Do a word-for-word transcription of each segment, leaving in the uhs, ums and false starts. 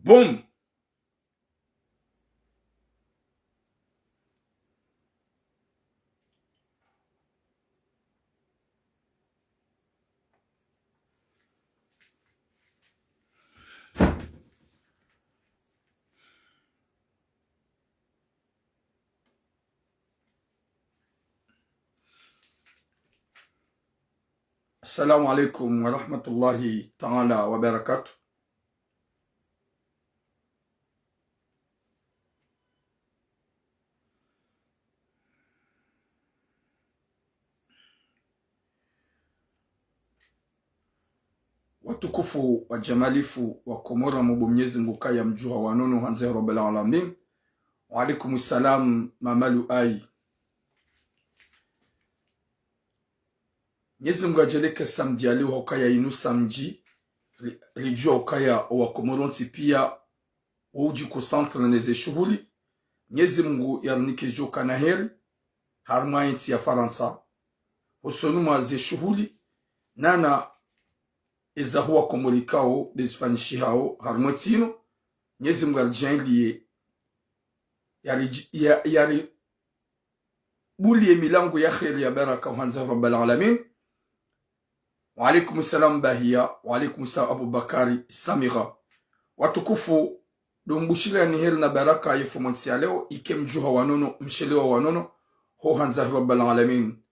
Boum. Assalamu alaikum wa rahmatullahi ta'ala wa barakatuh. Watukufu wa jamalifu wa Komori, mbo Mnyezi Mngu kaya mdjuha wa nono handza Rabbal Alamin. Wa alaikum salam, Mama Luai. Mnyezi Mngu ajaleke samedi ya leo ukaya inu samedi, ri-, ridjua ukaya owa Komori wontsi pia, wo udji concentré ne ze shuhuli. Mnyezi Mngu yarinike djo kana heri, harimwa entsi ya Farantsa. Hosoni mwa ze shuhuli, nana eza huwa Komori kao, de zifanyishihao, harimwa entsi inu. Mnyezi Mngu yaridjaanliye, yari, ya, yari, buliye milango ya kheri ya baraka, handza Rabbal Alamin. Wa alaikum salam Bahia, wa alaikum salam Abubakari Samira. Watukufu, do mbushirani heri na baraka ye fomontsi ya leo, ike mdjuha wa nono, mshelewa wa nono, ho handza Rabbal Alamin.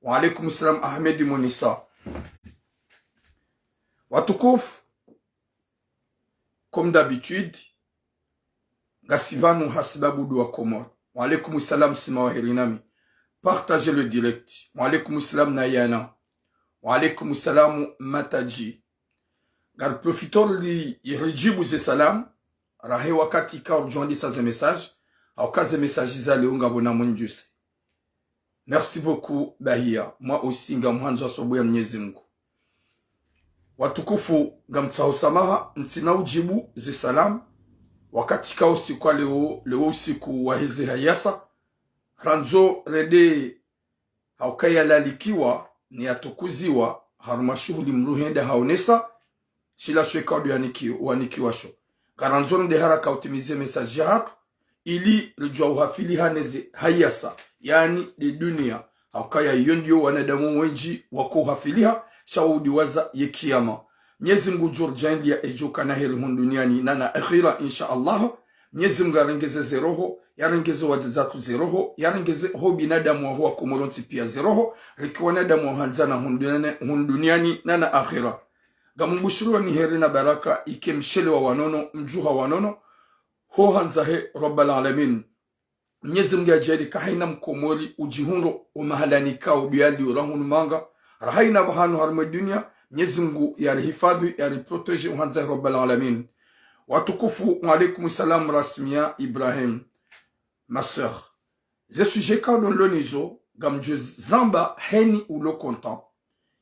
Wa alaikum salam Ahmed Munisa. Watukufu, comme d'habitude, ngasi pvanu hasibabu duwa Komori. Wa alaikum salam Sima wa heri nami. Partagez le direct. Wa alaikum salam Nayana. Wa alaikum salam Mataji. Ngari profito li ridjibu ze salam, rahe wakati ka urdjwandisa ze message, hauka ze message za leo ngapvo na mundjuse. Merci beaucoup, Bahia. Moi aussi, ngamhwandzo hasababu ya Mnyezi Mngu. Watukufu, ngamtsaho samaha, ntsina udjibu ze salam, wakati ka usiku wa leo, leo usiku wa heze hayasa, randzo rende hauka yalalikiwa, ni yatukuziwa, harumwa shuhuli mdru henda haonesa, shila shwe kaudu yaniki-, wanikiwa sho. Ngarandzo nde haraka utimize message yahatru, ili ridjua uhafiliha neze hayasa, yaani de dunia, haukaya iyo ndiyo wanadamu wendji wako uhafiliha, sha waudiwaza ye kiyama. Mnyezi Mngu djo ridjaanliya edjo kana heri hunu duniani nana akhira, insha Allah. Mnyezi Mngu yarengeze ze roho, yarengeze wadzadze watru ze roho, yarengeze ho binadamu waho wa Komori wontsi pia ze roho, rike wanadamu wa handzana hunu duniani, hunu duniani nana akhira. Ngamumbushirwani heri na baraka, ike mshelewa wa nono, mdjuha wa nono, ho handza he Rabbal Alamin. Mnyezi Mngu yadjaanli ka haina Mkomori udjihundro o mahalani kao duyali ura hunu manga, ra haina pvahanu harimwa dunia, Mnyezi Mngu yarihifadhwi, yariprotégé, o handza he Rabbal Alamin. Watukufu, wa alaikum salam Rasmia Ibrahim. Ma sœur, ze sujet kao do nilo nizo, ngamdjo zamba heni ulo content.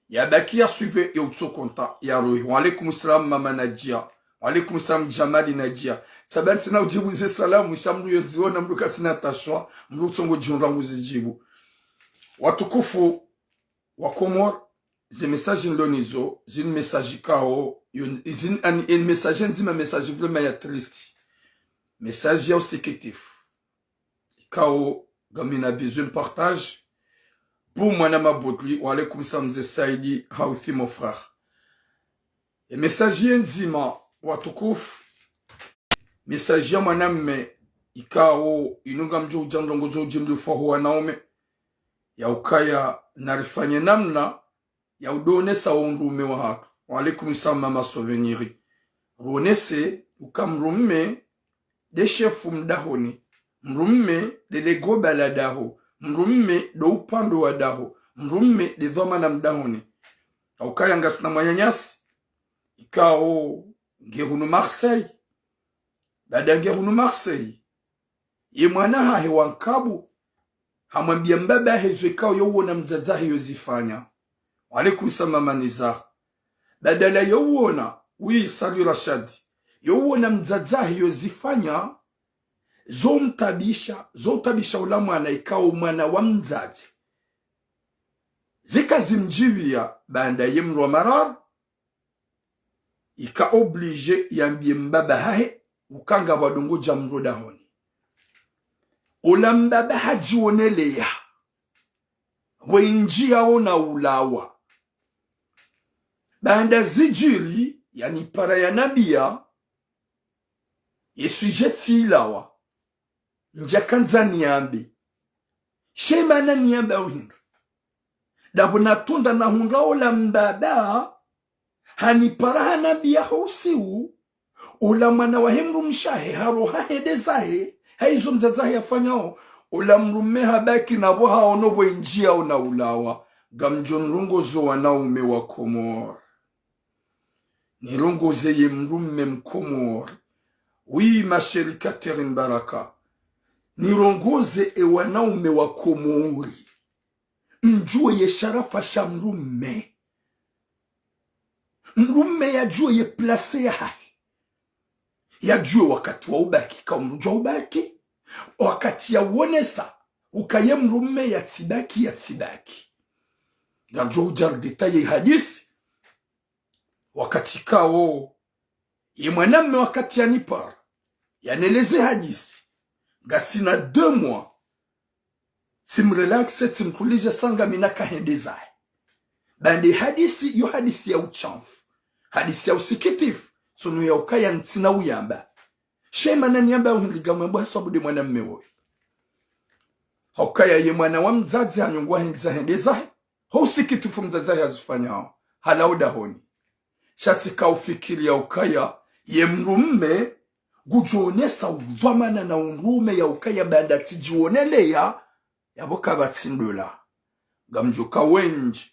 Yabaki ya suive ya utso content, ya rohi. Wa alaikum salam Mama Nadia. Wa alaikum salam Jamali Nadia. Sababu ntsina udjibu ze salamu, sha mdru yoziona, mdru katsina tashwa, mdru utsongo djihundra nguzidjibu. Watukufu wa Komori, ze message nilo nizo, zini message kao, yo, zini, ani, en message ndzima, message vraiment ya triste. Message ya usikitifu. Ikao ngamina besoin partage. Pour mwana Mabotli, wa alaikum salam Mze Saidi, hauthi mon frère. E message ye ndzima, watukufu. Message ya mwanamme, ikao inu ngamdjo udja ndrongo zo udjimlifu ho wanaume. Ya ukaya narifanye namna ya udonesa wo mdrume wahatru. Wa alaikum salam Mama Souvenir. Ruonese uka mdrume de shefu mdahoni. Mdrume de legoba la daho. Mdrume do upando wa daho. Mdrume de dhwamana mdahoni. Haukaya ngasina mwananyasi, ikao nge hunu Marseille. Baada nge hunu Marseille, ye mwana hahe wa nkabu, hamwambia mbaba hahe zo ikao yo uona mdzadze hahe yo zifanya. Wa alaikum salam Mama Nizar. Badala yo uona, oui, salut Rachad. Yo uona mdzadze hahe yo zifanya, zo mtabisha, zo utabisha ula mwana ikao mwana wa mdzadze. Zika zimdjibia, baanda ye mdru wa mararu, ika obligé yambiye mbaba hahe, uka ngapvo ndrongoo dja mdru dahoni. Ola mbaba hadjiwoneleya pvwe ndjiyawo na ulawa. Baanda zidjiri, yanipara yanambiya, ye sujet tsilawa. Ndjakandza niyambe. She mana niyambe uhindru. Ndapvo natunda nahundra ola mbaba, hanipara hanambiya ho usiu, ola mwana wahe mdrumshe hahe, haroha hende zahe, haizo mdzadze hahe yafanyao, ola mdrume habaki napvo haono pvwe ndjiyawo na ulawa. Ngamdjo nirongozo wanaume wa Komori. Nirongoze ye mdrume Mkomori. Oui, ma chérie Catherine Baraka. Nirongoze e wanaume wa Komori. Mdjuwe ye sharafa sha mdrume. Mdrume yadjuwe ye place yahahe. Yadjuwe wakati wa ubaki, ka umdru djuwa ubaki. Wakati ya uonesa, uka ye mdrume yatsibaki, yatsibaki. Ngamdjo udja ridétailler hadisi. Wakati kawo, ye mwanamme wakati yanipara, yaneleze hadisi, ngasina deux mois, tsimrelaxe, tsimtulidja sanga mina kahende zahe. Baanda hadisi, yo hadisi ya utshamfu. Hadisi ya usikitifu, tsono ya ukaya ntsina uyamba. She mana niyamba uhindri ngamwambo hasababu nde mwanamme woyi. Haukaya ye mwana wa mdzadze hanyongwa hindri zahende zahe. Ho usikitifu mdzadze hahe hazifanyao. Halawa dahoni. Sha tsika ufikiri ya ukaya, ye mdrume, ngudjo onesa udhwamana na undrume ya ukaya baanda tsidjiwoneleya, yapvo kapvatsi ndola. Ngamdjo ka wendji.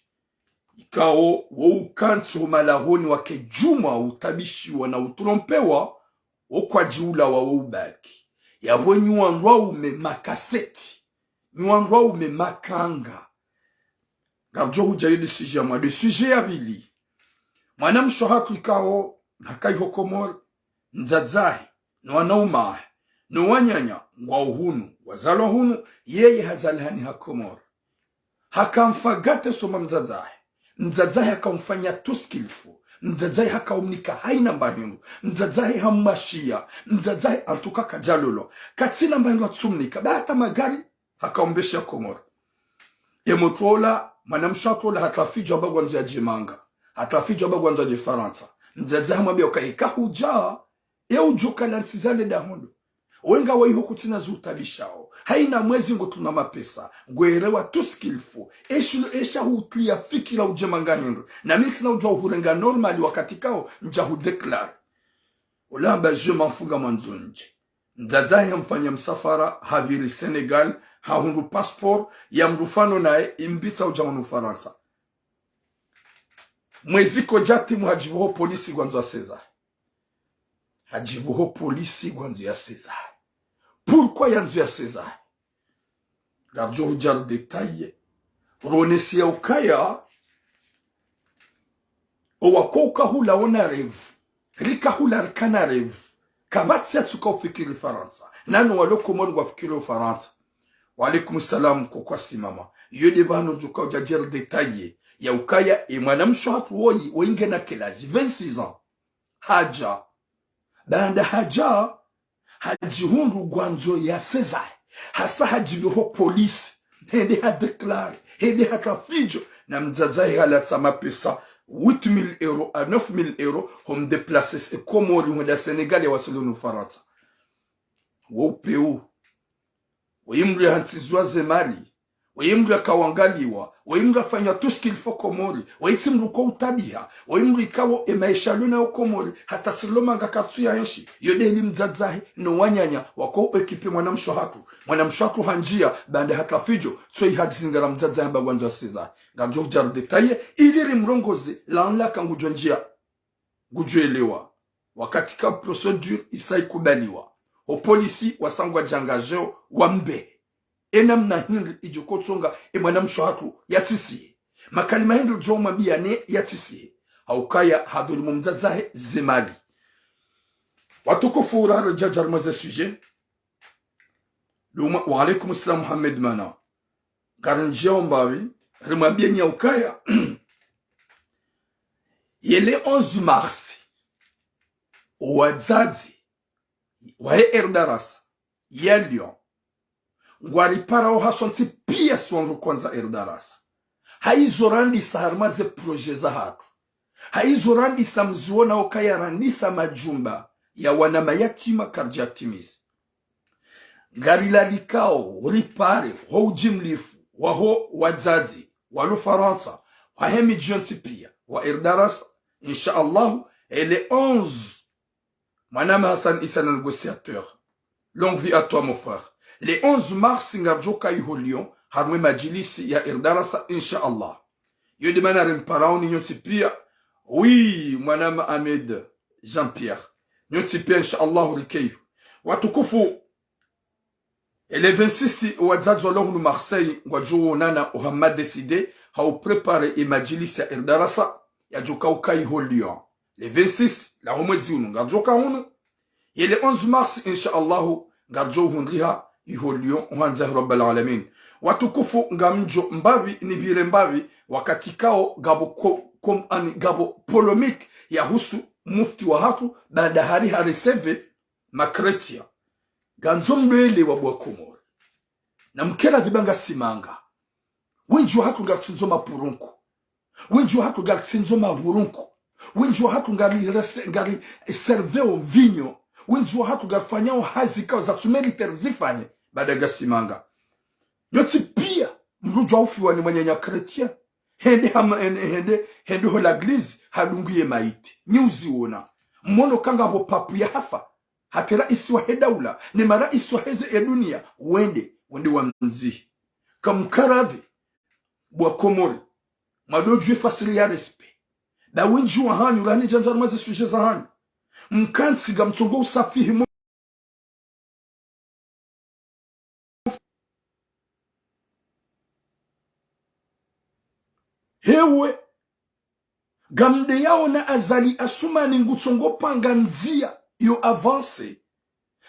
Ikao wo ukantsi ho malahoni wake djumwa utabishiwa na utrompewa, wo kwadji ulawa wo ubaki. Yapvo nyi wandru waume makaseti. Nyi wandru waume makanga. Ngamdjo hudja yo de sujet ya mwa de sujet ya pvili. Mwanamshe hatru ikao, hakayi ho Komori, mdzadze hahe, no wanaume hahe, no wananya, ngwao hunu, wazalwa hunu, yeye hazalihani ha Komori. Hakamfagate soma mdzadze hahe. Mdzadze hahe hakamfanya tout ce qu'il faut. Mdzadze hahe hakamnika haina mbahindru. Mdzadze hahe hammashiya. Mdzadze hahe antuka kadjalolwa. Katsina mbahindru atsumnika. Ba hata magari hakaumbesha Komori. Ye motro ola, mwanamshe hatru ola hatrafidjwa ba ngwandzo yadje manga. Hatrafidjwa ba ngwandzo yadje Farantsa. Mdzadze hahe hamwambiya uka eka hudja, e udjo kala ntsi zale dahoni. Wenga wayiho kutsina zutabishao. Haina mwezi ngotruna mapesa. Ngwerewa tout ce qu'il faut. Eshilo esha hutria fikira udje manga hindru. Na mi ntsina udjuwa uhurenga normal wakati kao ndja hudéclare. Ola hamba je m'en fous ngamwandzo ndje. Mdzadze hahe hamfanya msafara, hapviri Sénégal, hahundru passeport ya mdru fano naye, impvitsa udja hunu Farantsa. Mwezi kaudja timu hadjipvuho polisi ngwandzo yaseza. Hadjipvuho polisi ngwandzo yaseza. Pourquoi yandzo yaseza? Ngardjo hudja ridétailler. Ronesi ya ukaya, owakao uka hula wona rêve. Rika hula rikana rêve. Kapvatsi yatsuka ufikiri Farantsa. Nano walo Komori ngwafikiri Farantsa. Wa alaikum salam, koko wasimama. Yo de pvanu djuka udja djeri détailler. Ya ukaya, e mwanamshe hatru woyi, woyi ngena quel âge? Vingt-six ans. Hadja. Baanda hadja, hadjihundru ngwandzo yaseza. Hasa hadjipviho polisi. Hende hadéclare. Hende hatrafidjo. Na mdzadze hahe halatsa mapesa huit mille euros à neuf mille euros. Homdéplacer e Komori hwenda Sénégal yawasili hunu Farantsa. Wo upeu. Woyi mdru yahantsiziwa ze mali. Woyi mdru yakawangaliwa. Woyi mdru yafanywa tout ce qu'il faut Komori. Woyi tsi mdru ko utabiha. Woyi mdru ikao e maesha yalo nayo Komori. Hata sirilo manga katsu ya enshi. Yo de heli mdzadze hahe no wananya wakao équiper mwanamshe hatru. Mwanamshe hatru handjia, baanda hatrafidjo, tsoyi hadzingara mdzadze hahe ba ngwandzo yaseza. Ngardjo hudja ridétailler, ili rimrongoze, laanla ka ngudjo ndjia. Ngudjo elewa. Wakati ka procédure isa ikubaliwa. O polisi wasa ngwadjangazeo wambe. E namna hindri idjo kotsonga e mwanamshe hatru yatsisihe. Makalima hindri djo mwambia ne yatsisihe. Ha ukaya hadhulumu mdzadze hahe ze mali. Watukufu, raha ridja dja harumwa ze sujet. Duma, wa alaikum salam Mohamed Mana. Ngarindjiao mbapvi, rimwambie nya ukaya. Ye le onze mars, Owadzadze wahe R D R S ya Lyon ngwariparao hasontsi pia si wandru kwandza R D R S. Haizo randisa harimwa ze projet zahatru. Haizo randisa mziwona okaya randisa majumba ya wana mayatima karidjatimizi. Ngarilalikao ripare ho ujimlifu waho wadzadze walo Farantsa, wahe midji yontsi pia wa R D R S, insha Allahu, e le onze, mwanama Hassan Issa le négociateur. Longue vie à toi, mon frère. Le onze mars, ngaridjoka iho Lyon, harimwa e madjilisi ya R D R S, insha Allah. Yo de mana rimparaoni nyontsi pia. Oui, mwanama Ahmed Jean-Pierre. Nyontsi pia, insha Allah, rikeyo. Watukufu, e le vingt-six, owadzadze walo hunu Marseille ngwadjo wonana oha ma décidé ha uprépare e madjilisi ya R D R S yadjoka uka iho Lyon. Le vingt-six la ho mwezi unu ngaridjoka hunu. Ye le onze mars, insha Allahu, ngaridjo uhundriha iho Lyon, ohandza hi Rabbal Alamin. Watukufu, ngamdjo mbapvi nipvire mbapvi, wakati kao ngapvo ko-, kom-, ani, ngapvo polémique yahusu mufti wahatru, baanda hali ha recevoir ma chrétiens. Ngandzo mdwelewa bo wa Komori. Na mkera dhiba ngasimanga. Wendji wahatru ngaritsindzo mapurunku. Wendji wahatru ngaritsindzo mapurunku. Wendji wahatru ngari rese-, ngari serveo mvinyo. Wendji wahatru ngarifanyao hazi kao zatsu mériter zifanye. Baanda ngasimanga. Nyontsi pia, mdru udjua ufiwa ni mwananya chrétien. Hende hama, hende, hende, hende ho l'église, hadungu ye maiti. Nyi uziona. Mwono ka ngapvo papu yahafa. Hata raisi wahe daula, ne maraisi waheze e dunia, wende, wende wamdzihi. Kamkaradhi, bo wa Komori, mwadodjuwe fasiri ya respect. Nda wendji wahanyu, rahani djandja harimwa ze sujet zahanyu. Mkantsi ngamtsongo usafihi mu-, hewe, ngamdeyaona Azali Assoumani ngutsongo panga ndzia yo avancer.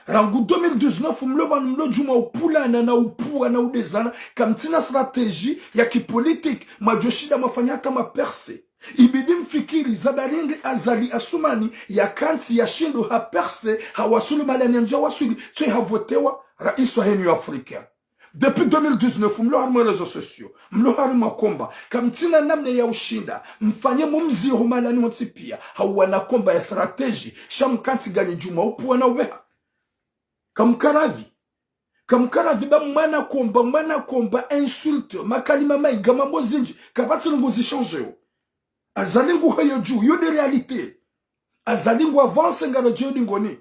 Rangu deux mille dix-neuf mlo pvanu mlo djuma upvulana na upvua na udezana, kamtsina stratégie ya kipolitique, mwadjoshinda mwafanya hata ma percée. Ibidi mfikiri za darindri Azali Assoumani yakantsi yashindo ha percée, hawasulu mahala nyandzo yawasulu, tso havotewa raisi wahe Union Africaine. Depuis deux mille dix-neuf, mlo harimwa réseaux sociaux, mlo harimwa combat, kamtsina namna ya ushinda mfanye mumziho mahalani hontsi pia, hauwana combat ya stratégie, sha mkantsi nganyi djuma upvua na upveha. Kamkaradhi. Kamkaradhi ba mwana combat, mwana combat, insulte, makalima mayi, ngamambo zindji, kapvatsi ndrongo zishangeo. Azali nguho yo dju, yo de réalité. Azali ngu avancer ngaredjeyo dingoni.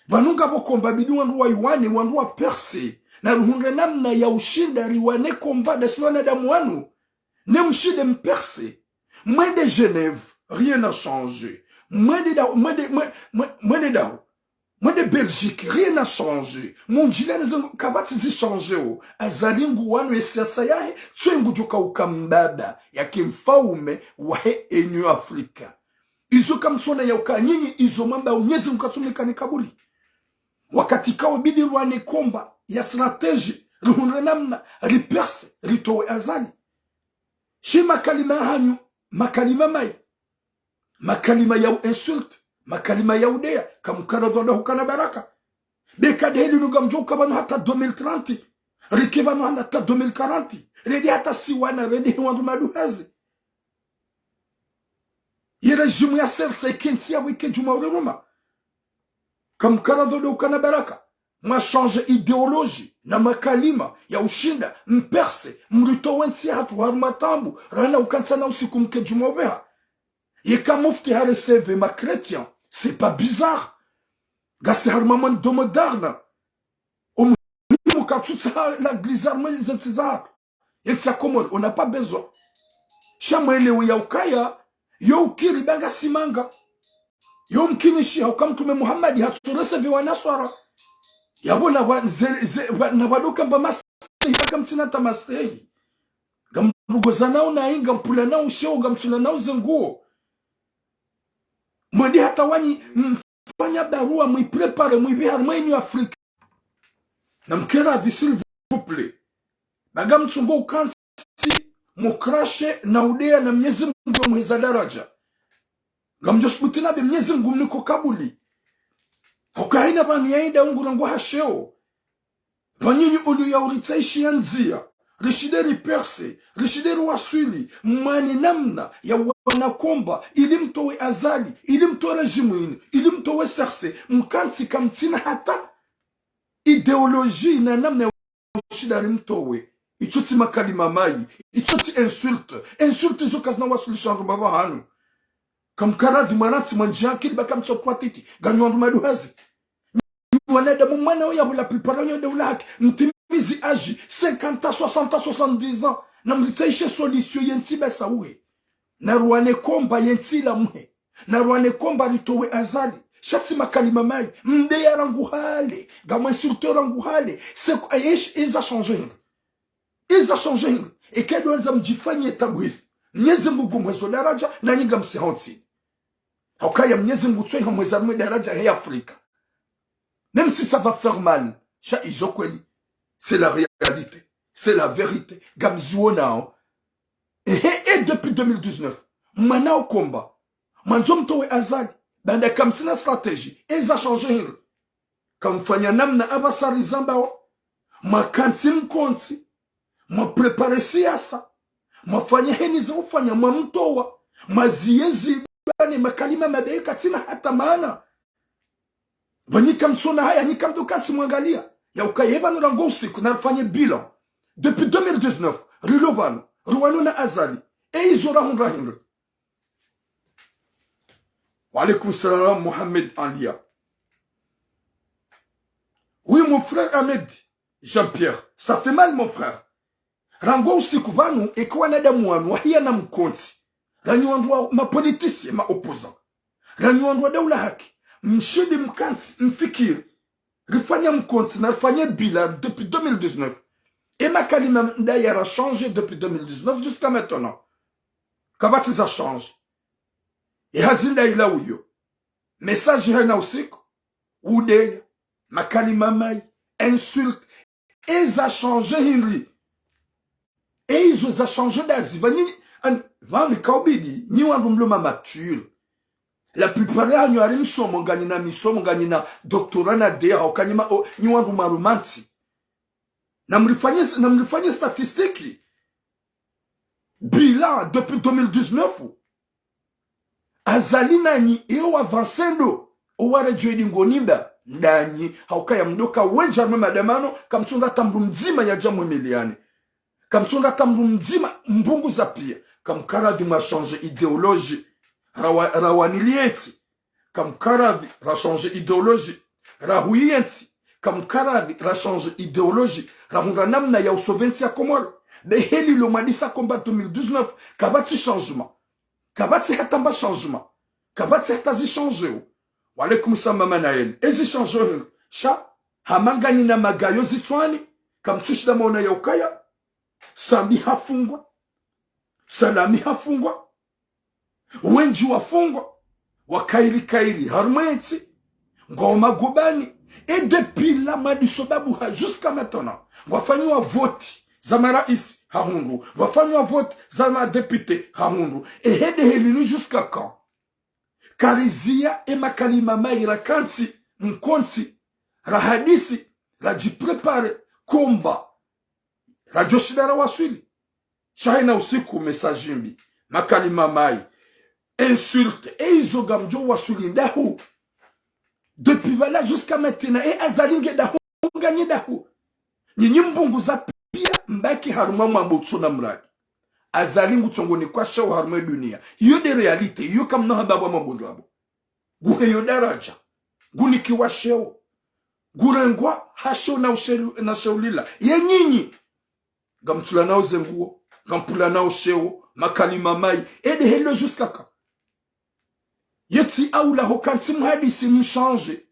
Pvanu ngapvo combat bidi wandru wayiwane, wandru wa percée. Na ruhundre namna ya ushinda riwane combat, nda si wanadamu wanu. Ne mshinde mpercée. Mwende Genève, rien n'a changé. Mwende da, mwende, mwe-, mwe-, mwende da. Mwende Belgique, rien n'a changé. Mundjilane zengo, kapvatsi zishangeo. Azali nguwanu ye siasa yahe, tso ngudjoka uka mbaba, yake mfaume wahe Union Africaine. Izo kamtsona ya uka nyinyi, izo mwamba Mnyezi Mngu katsumnika ni kabuli. Wakati kao bidi rwane combat ya stratégie, rihundre namna, ripercé, ritowe Azali. Shi makalima hanyu, makalima mayi. Makalima ya u insulte, makalima ya udeya, kamkaradhi wandru hukana baraka. Beka de heli nunga mdjo uka pvanu hata deux mille trente, rike pvanu hata deux mille quarante, rende hata si wana, rende hi wandru maduhazi. Ye régime ya serse ikentsi ya wike djuma uriruma. Kamkaradhi wandru hukana baraka. Mwa changer idéologie na makalima ya ushinda mpercé, mritowe ntsi yahatru harumwa taabu, rana ukantsi na usiku mke djuma upveha. Yeka mufti ha recevoir ma chrétiens, c'est pas bizarre. Ngasi harumwa monde moderne. Omuhimu katsutsaha l'église harumwa ze ntsi zahatru. Ye ntsi ya Komori, on n'a pas besoin. Sha mwelewe ya ukaya, yo ukiri ba ngasimanga. Yo mkinishi hauka Mtrume Muhammad hatsu recevoir wa Naswara. Yapvo na wa, ze, ze, wa, na wadoka mba mastehi, kamtsina ta mastehi. Ngamrugozanao nayi, ngampvulanao sheo, ngamtsulanao ze nguo. Mwende hata wanyi, mfanya barua, mwi préparé, mwipve harumwa Union Africaine. Na mkeradhi, s'il vous plaît. Ba ngamtsongo ukantsi, mukrashe, na udeya, na Mnyezi Mngu muheza daraja. Ngamdjo subuti nambe Mnyezi Mngu mniko kabuli. Hauka hayina pvanu yayenda ungu rangu hasheo. Pvanyinyi uliyo ya uritsahishi ya ndziya, rishinde riperse, rishinde riwaswili, mwane namna ya wana komba, ili mtowe Azali, ili mtowe régime yinu, ili mtowe C R C, mkantsi kamtsina hata idéologie na namna ya ushinda rimtowe. Itso tsi makalima mayi, itso tsi insulte. Insulte zo kazina wasulisha ndru mbapvi hanu. Kamkaradhi mwanantsi mwandzi akili ba kamtso kwatiti, nganyi wandru maduhazi. Wanadamu mwana oya bula plupart wanyo daula haki, mtimizi âge, cinquante ans, soixante ans, soixante-dix ans. Na mritsahishe solution yentsi basa uhe. Na rwane komba yentsi la muhe. Na rwane komba ritowe Azali. Sha tsi makalima mayi, mdeya rangu hale, ngamwe insulte rangu hale. C'est quoi, esh, eza changé hindri. Eza changé hindri. Eka ndo wandza mdjifanye tabwifu, Mnyezi Mngu ngu mwezo daraja, nanyi ngamsihao ntsini. Haukaya Mnyezi Mngu tsoyi hamweza harumwe daraja he Afrika. Même si ça va faire mal, sha izo kweli. C'est la réalité. C'est la vérité. Ngamziwonao. Ehe, et depuis deux mille dix-neuf, mwana okomba, mwandzo mtowe Azali, baanda kamsina stratégie, eza changé hindri. Kamfanya namna apvasa rizambao, mwakantsi mkontsi, mwa préparer siasa, mwafanya heni za ufanya, mwamtowa, mwaziye ziba ne makalima mabeyi katsina hata maana. Pvanyika mtsona haya, nyika mdo kantsi mwangaliya. Yaukaya pvanu rangu usiku, narifanye bilan. Depuis deux mille dix-neuf, rilo pvanu, riwano na Azali. E izo rahundra hindri. Wa alaykum salam, Mohamed Anlia. Oui, mon frère Ahmed Jean-Pierre, ça fait mal, mon frère. Rangu usiku pvanu, eka wanadamu wanu, wahiya na mkontsi. Ranyi wandru wa, ma politiciens, ma opposants. Ranyi wandru wa daula haki, mshindi mkantsi, mfikiri. Rifanya mkontsi, na rifanye bilan depuis deux mille dix-neuf. E makalima ndaya ra changé depuis deux mille dix-neuf jusqu'à maintenant. Kapvatsi za changé. E hazi nda ila uyo. Message hayina usiku, udeya, makalima mayi, insulte, eza changé hindri. E izo za changé dazi, pvanyinyi, an, pvanu kaubidi, nyi wandru mlo ma mature. La plupart yanyu ari msomo, nganyina misomo, nganyina doctorat na D A, hauka nyi ma, o, nyi wandru marumantsi. Na mrifanye, na mrifanye statistique. Bilan depuis deux mille dix-neuf. Azali nanyi, ewo avancé ndo, owaredjo edingoni mba, ndanyi, haukaya mdoka wendji harumwe madamano, kamtsonga hata mndru mdzima yadja mwemeleane. Kamtsonga hata mndru mdzima, mbungu za piya, kamkaradhi mwa changé idéologie, rawa, rawanili yentsi, kamkaradhi ra changé idéologie, rahuyi yentsi, kamkaradhi ra changé idéologie, rahundra namna ya usauver ntsi ya Komoro. Be heli lo mwadisa komba deux mille dix-neuf, kapvatsi changement. Kapvatsi hata mba changement. Kapvatsi hata zi changé o. Wa alaykum salam, Mama Naël. Ezi changé o hindri. Sha, hama nganyina magayo zitswani, kamtsushinda mwaona yaukaya. Sambi hafungwa. Salami hafungwa. Wendji wafungwa. Wa kayili kayili harumwe ntsi. Ngwao magobani. E depuis la mwadiso babuha jusqu'à maintenant. Ngwafanyiwa voti za maraisi hahundru. Ngwafanyiwa voti za madéputé hahundru. Ehe de heli ni jusqu'à quand? Kariziya e makalima mayi rakantsi, mkontsi, rahadisi, radjipréparé, komba, radjoshinda rawaswili. Sha hayina usiku message mbi, makalima mayi, insulte, e izo ngamdjo waswili ndahu. Depuis pvala jusqu'à maintenant, e Azali nge dahu, nganyi dahu. Nyinyi mbungu za piya mbaki harumwa mwambo utsona muradi. Azali ngutsongoni kwa sheo harumwe duniya. Iyo de réalité, iyo kamna hamba bwa mwambo ndrabo. Nguheyo daraja. Ngunikiwa sheo. Ngurengwa ha sheo na ushelu, na sheo lila. Ye nyinyi. Ngamtsulanao ze nguo, ngampulanao sheo, makalima mayi. E de heli lo jusqu'à quand? Yetsi aula hukantsi muhadisi mchangé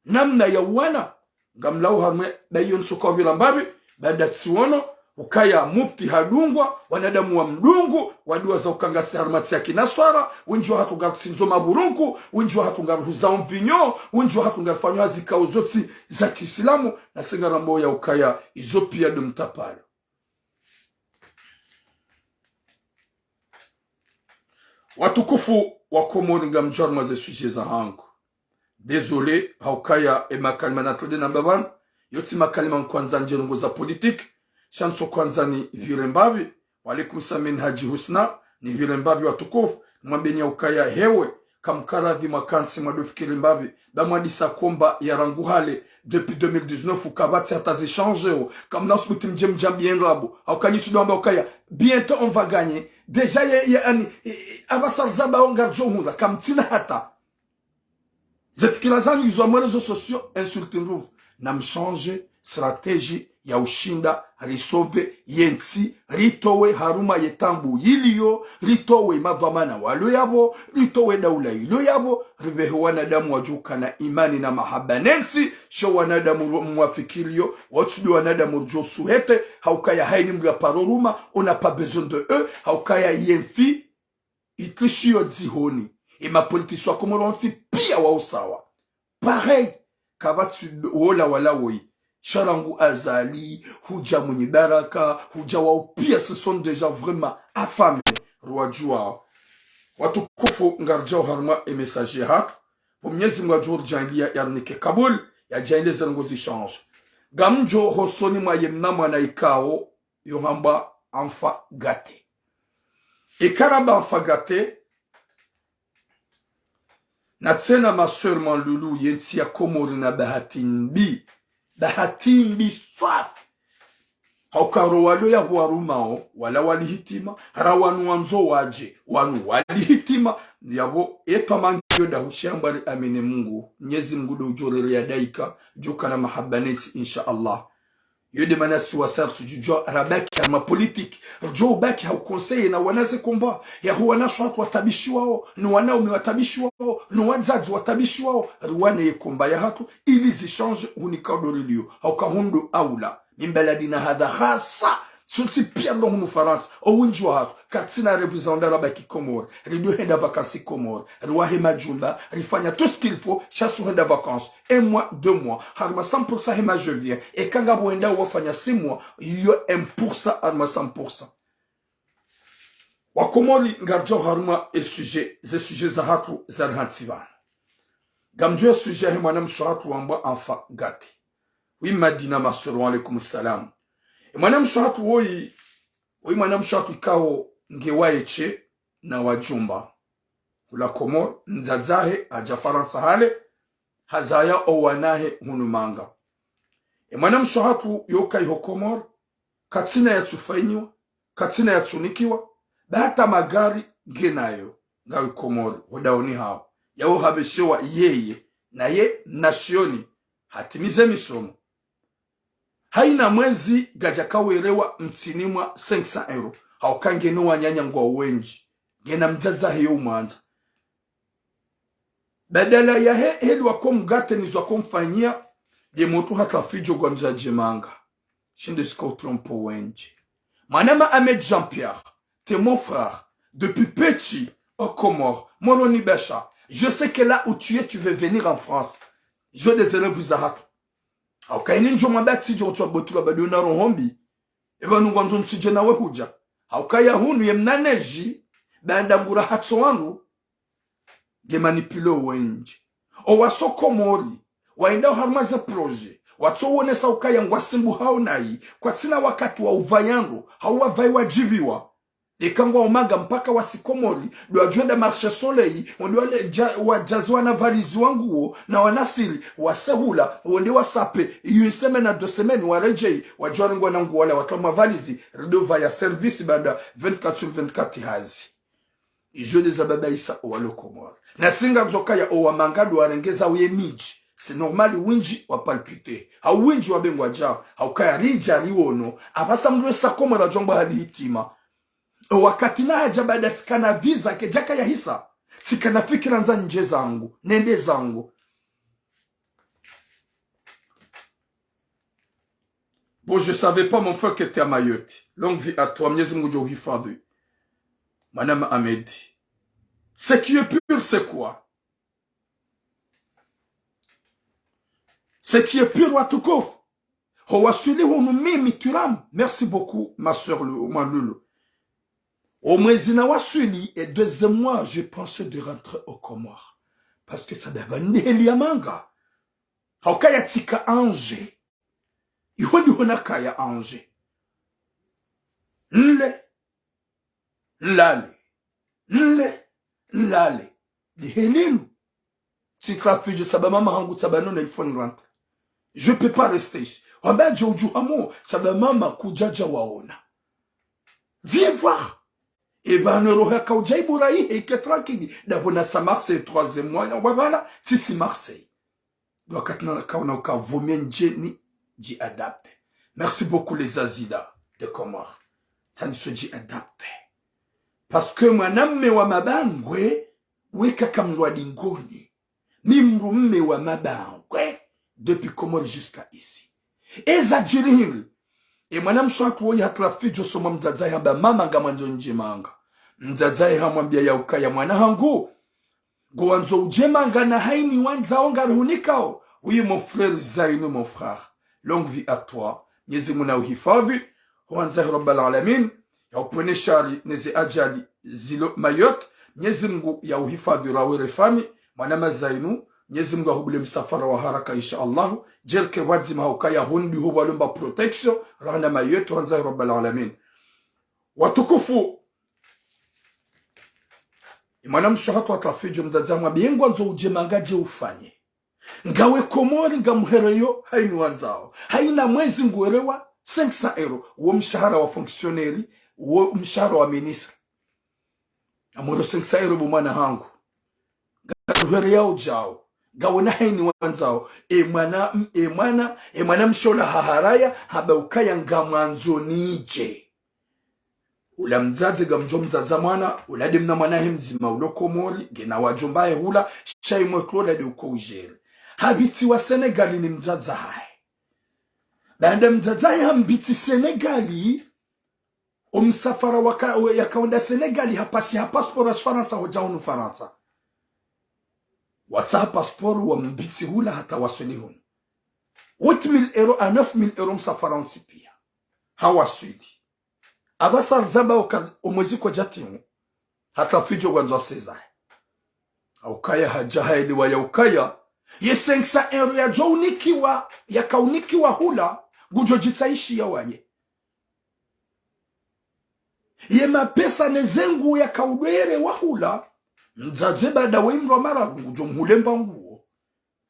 namna ya wana. Ngamlao harumwe, ba iyo ntsoka wapvira mbapvi, baanda tsiwono, ukaya mufti hadungwa, wanadamu wa mdungu, waduwa za ukangasi harumwa ntsi ya kinaswara, wendji wahatru ngarutsindzo maburunku, wendji wahatru ngaruhuzao mvinyo, wendji wahatru ngarufanyao hazi kao zotsi za kiislamu, na si ngarambao yaukaya izo piya de mtapalo. Watukufu, Wakomori ngamdjo harumwa ze sujet zahangu. Désolé, haukaya e makalima natrende namba pvanu, yo tsi makalima nkwandza ndje ndrongo za politique, sha ntso kwandza nipvire mbapvi, wa alaikum salam Haji Husna, nipvire mbapvi watukufu, nimwambeni haukaya hewe, kamkaradhi mwakantsi mwadofikiri mbapvi, ba mwadisa komba ya rangu hale, depuis deux mille dix-neuf, ukapvatsi hata zichange o, kamna usubuti mdje mdjambiye ndrabo, hauka nyi tsi ndo hamba haukaya, bientôt on va gagner, déjà ye, ye, ani, e, e, apvasa rizamba o ngarijo hundra, kamtsina hata. Ze fikira zanyu izo harumwa réseaux sociaux, insulte ndruvu. Namchange stratégie ya ushinda risauve yentsi, ritowe harumwa ye taabu yiliyo, ritowe madhwamana walo yapvo, ritowe daula ilo yapvo, ripvehe wanadamu wadjokana imani na mahaba nentsi, sho wanadamu ro-, mwafikiriyo, watsu ndo wanadamu ridjo suhete, haukaya haini mdru ya paro ruma, on n'a pas besoin de eux, haukaya yentsi, itrishiyo dzihoni. E mapoliticiens wa Komori wontsi pia wa usawa. Pareil, kapvatsi wola wala woyi. Sha rangu Azali, hudja Mwinyi Baraka, hudja wao pia, ce sont des gens vraiment affamés. Rwadjuwao. Watukufu ngaridjao harumwa e message yahatru. Pvo Mnyezi Mngu yadjo ridjaanliya yarinike kabul, yadjaanliye ze ndrongo zichange. Ngamdjo hosoni mwa ye mna mwana ikao, yo hambwa enfant gâté. Eka ramba enfant gâté, na tsena ma sœur Mwanlulu, yentsi ya Komori na bahati mbi. Bahati mbi swafi. Hauka ro walo ya huwarumao, wala wali hitima, ra wanu wandzo wadje, wanu wali hitima, yapvo etwa mangiyo da hushamba ri amini Mngu, Mnyezi Mngu ndo udjo rere ya daika, djoka na mahaba nentsi, insha Allah. Yo nde mana si wasa ritsudjudjwa, rabaki harumwa politique. Ridjo ubaki ha uconseiller na wana ze combat. Yaho wanashe hatru watabishiwao, no wanaume watabishiwao, no wadzadze watabishiwao. Riwane ye combat yahatru, ili zichange hunika ndo riliyo. Hauka hu ndo aula. Min baladina hadha khassa. Sontsi pia ndo hunu Farantsa. O wendji wahatru. Karitsina revu za wenda rabaki Komori. Ridjo henda vacances Komori. Riwahe majumba. Rifanya tout ce qu'il faut. Sha tsu henda vacances. Un mois, deux mois, harumwa cent pour cent hema je viens. Eka ngapvo wenda wafanya six mois, yo un pour cent harumwa cent pour cent. Wakomori ngaridjao harumwa e sujet, ze sujet zahatru zarihantsi pvanu. Ngamdjo e sujet yahe mwanamshe hatru wambwa enfant gâté. Oui, Madina Masoro, wa alaikum salam. E mwanamshe hatru woyi, woyi mwanamshe hatru ikao nge waye she na wadjumba. Hula Komori, mdzadze wahe, hadja Farantsa hale, hazaya o wana wahe hunu manga. E mwanamshe hatru yo kayi ho Komori, katsina yatsufanyiwa, katsina yatsunikiwa, ba hata magari nge nayo, ngayi Komori, ho daoni hawo. Yawo hapveshewa yeye, naye, na shioni, hatimize misomo. Haina mwezi ngadjaka werewa mtsini mwa cinq cents euros. Hauka nge no wananya ngwao wendji. Nge na mdzadze wahe yo umwandza. Badala yahe, heli wako mgâté nizo wako mfanyiya, ye mutru hata fidjo ngwandzo yadje manga. Shinde sika utrompo wendji. Mwanama Ahmed Jean-Pierre, t'es mon frère. Depuis petit, aux Comores, Moroni Bacha. Je sais que là où tu es, tu veux venir en France. Zo nde ze revu zahatru. Hauka ini ndjo mwamba tsidjo kutswa botula badi una roho mbi. Epvanu ngwandzo ntsidje nawe hudja. Hauka ya hunu ye mna neige, baanda ngura hatso wangu, nge manipulé wendji. O waso Komori, waendao harumwa ze projet, watso wonesa ukaya ngwasimbuhao nayi, kwatsina wakati wa upvaya ndro, hau wapvayi wadjipviwa. Eka ngwao manga mpaka wasi Komori, ndo wadjo enda marché Soleil, wende wale dja-, wadjazi wana valizi wa nguo, na wana siri, wasehula, wende wasape, une semaine à deux semaines, waredjeyi, wadjo warengwa na nguo wala watramwa valizi, rido pvaya service baanda vingt-quatre sur vingt-quatre hazi. Izo nde zababaisa o walo Komori. Na si ngaridjo kaya o wamanga ndo warengeza uye midji. C'est normal, wendji wa palpiter. Hau wendji wabe ngwadjao. Hauka ya ridja riwono. Apvasa mdru esa Komori adjo amba hali hitima. O wakati na hadja baanda tsika na visa kedjaka yahisa. Tsika na fikira ndzandje zangu. Nende zangu. Bon, je savais pas, mon frère, que t'es à Mayotte. Longue vie à toi. Mnyezi Mngu ngudjo uhifadhwi. Mwanama Ahmed. Ce qui est pur, c'est quoi ? Ce qui est pur, watukufu. Ho waswili hunu mimi Thuram. Merci beaucoup, ma sœur Lu-, Mwanlulu. Omwezi na waswili, et deuxième mois, je pense de rentrer aux Comores. Parce que tsamba pvanu ndeheli ya manga. Haukaya tsika Angers. Iho ndiho nakaya Angers. Nle, nlale. Nle, nlale. Ndeheli nu. Tsika Fidjo, tsamba mama hangu, tsamba non, il faut rentrer. Je peux pas rester ici. Wamba djo udjuha mo, tsamba mama kudjadja waona. Viens voir. Eba no roho yaka udja ibura ihe ike tranquille. Ndapvo nasa Marseille troisième mois, na wabala, tsisi Marseille. Donc, wakati nakaona uka vaut mieux ndje nidji adapter. Merci beaucoup les Azida de Comores. Tsandiso dji adapter. Parce que mwanamme wa Mabangwe, weka kamlwa dingoni. Mi mdrumme wa Mabangwe, depuis Comores jusqu'à ici. Eza djiri hindri. E mwanamshe hatru woyi hatula Fidjo, somo mdzadze hamba mama ngamwandzo ndje manga. Mdzadze hamwambia yaukaya mwana hangu, ngo wandzo udje manga na haini wandzao ngarihunikao. Oui, mon frère Zainou, mon frère. Longue vie à toi. Mnyezi Mungu na uhifadhi. Hwandza Rabbal Alamin. Ya upvwene shari neze ajali zilo Mayotte. Mnyezi Mungu ya uhifadhi rawe refami. Mwanama Zainou. Mnyezi Mungu ahubule msafara wa haraka, insha Allahu. Djerike pvwadzima haukaya hundi hubwa lomba protection. Rahana Mayotte. Hwandza Rabbal Alamin. Watukufu. E mwanamshe hatru hatula Fidjo mdzadze hamwambia ngwandzo udje manga dje ufanye. Ngawe Komori ngamhereyo haini wandzao. Haina mwezi nguherewa cinq cents euros. Wo mshahara wa fonctionnaire, wo mshahara wa ministre. Amwero cinq cents euros bo mwana hangu. Ngahuhereya udjao. Ngawe na haini wandzao. E mwana, e mwana, e mwanamshe ola haharaya, hamba ukaya ngamwandzo nidje. Ula mdzadze ngamdjo mdzadza mwana, ula nde mna mwana he mdzima ulo Komori, ngena wadjomba he hula, sha imwe klola nde uko ujere. Hapvitsiwa Senegali ni mdzadza hahe. Baanda mdzadza hahe hambitsi Senegali, omsafara waka, we, yakaenda Senegali, hapashiha passeport ya Farantsa, hodja hunu Farantsa. Watsaha passeport, wambitsi hula hata waswili hunu. Huit mille euros à neuf mille euros msafara wontsi pia. Hawaswili. Apvasa rizamba oka omwezi kwadjatimu. Hatula Fidjo ngwandzo aseza. Haukaya hadja haelewa yaukaya. Ye cinq cents euros yadjo unikiwa, yaka unikiwa hula, ngudjo djitsaishiya waye. Ye mapesa neze nguo yaka udwere wa hula, mdzadze baanda we mdru wa mararu, ngudjo mhulemba nguo.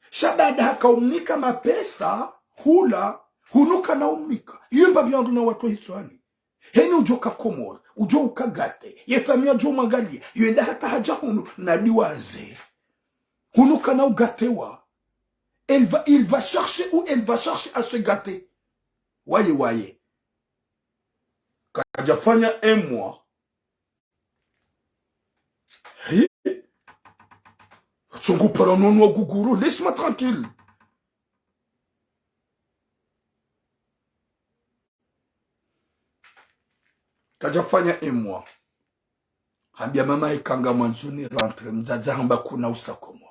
Sha baanda haka umnika mapesa, hula, hunu kana umnika. Iyo mbapvi ya ndru na watru hitswani. Heni udjo ka Komori, udjo uka gâté. Ye famiyi yadjo mwangalia, yo enda hata hadja hunu, na diwaze. Hunu kana ugâtewa. Elle va, il va chercher où elle va chercher à se gâter. Waye, waye. Kadjafanya un mois. Hi. Tsungu para nono wa guguru. Laisse-moi tranquille. Kadjafanya un mois. Hambia mama hahe ngamwandzo ni rentrer, mdzadze hamba kuna usa Komori.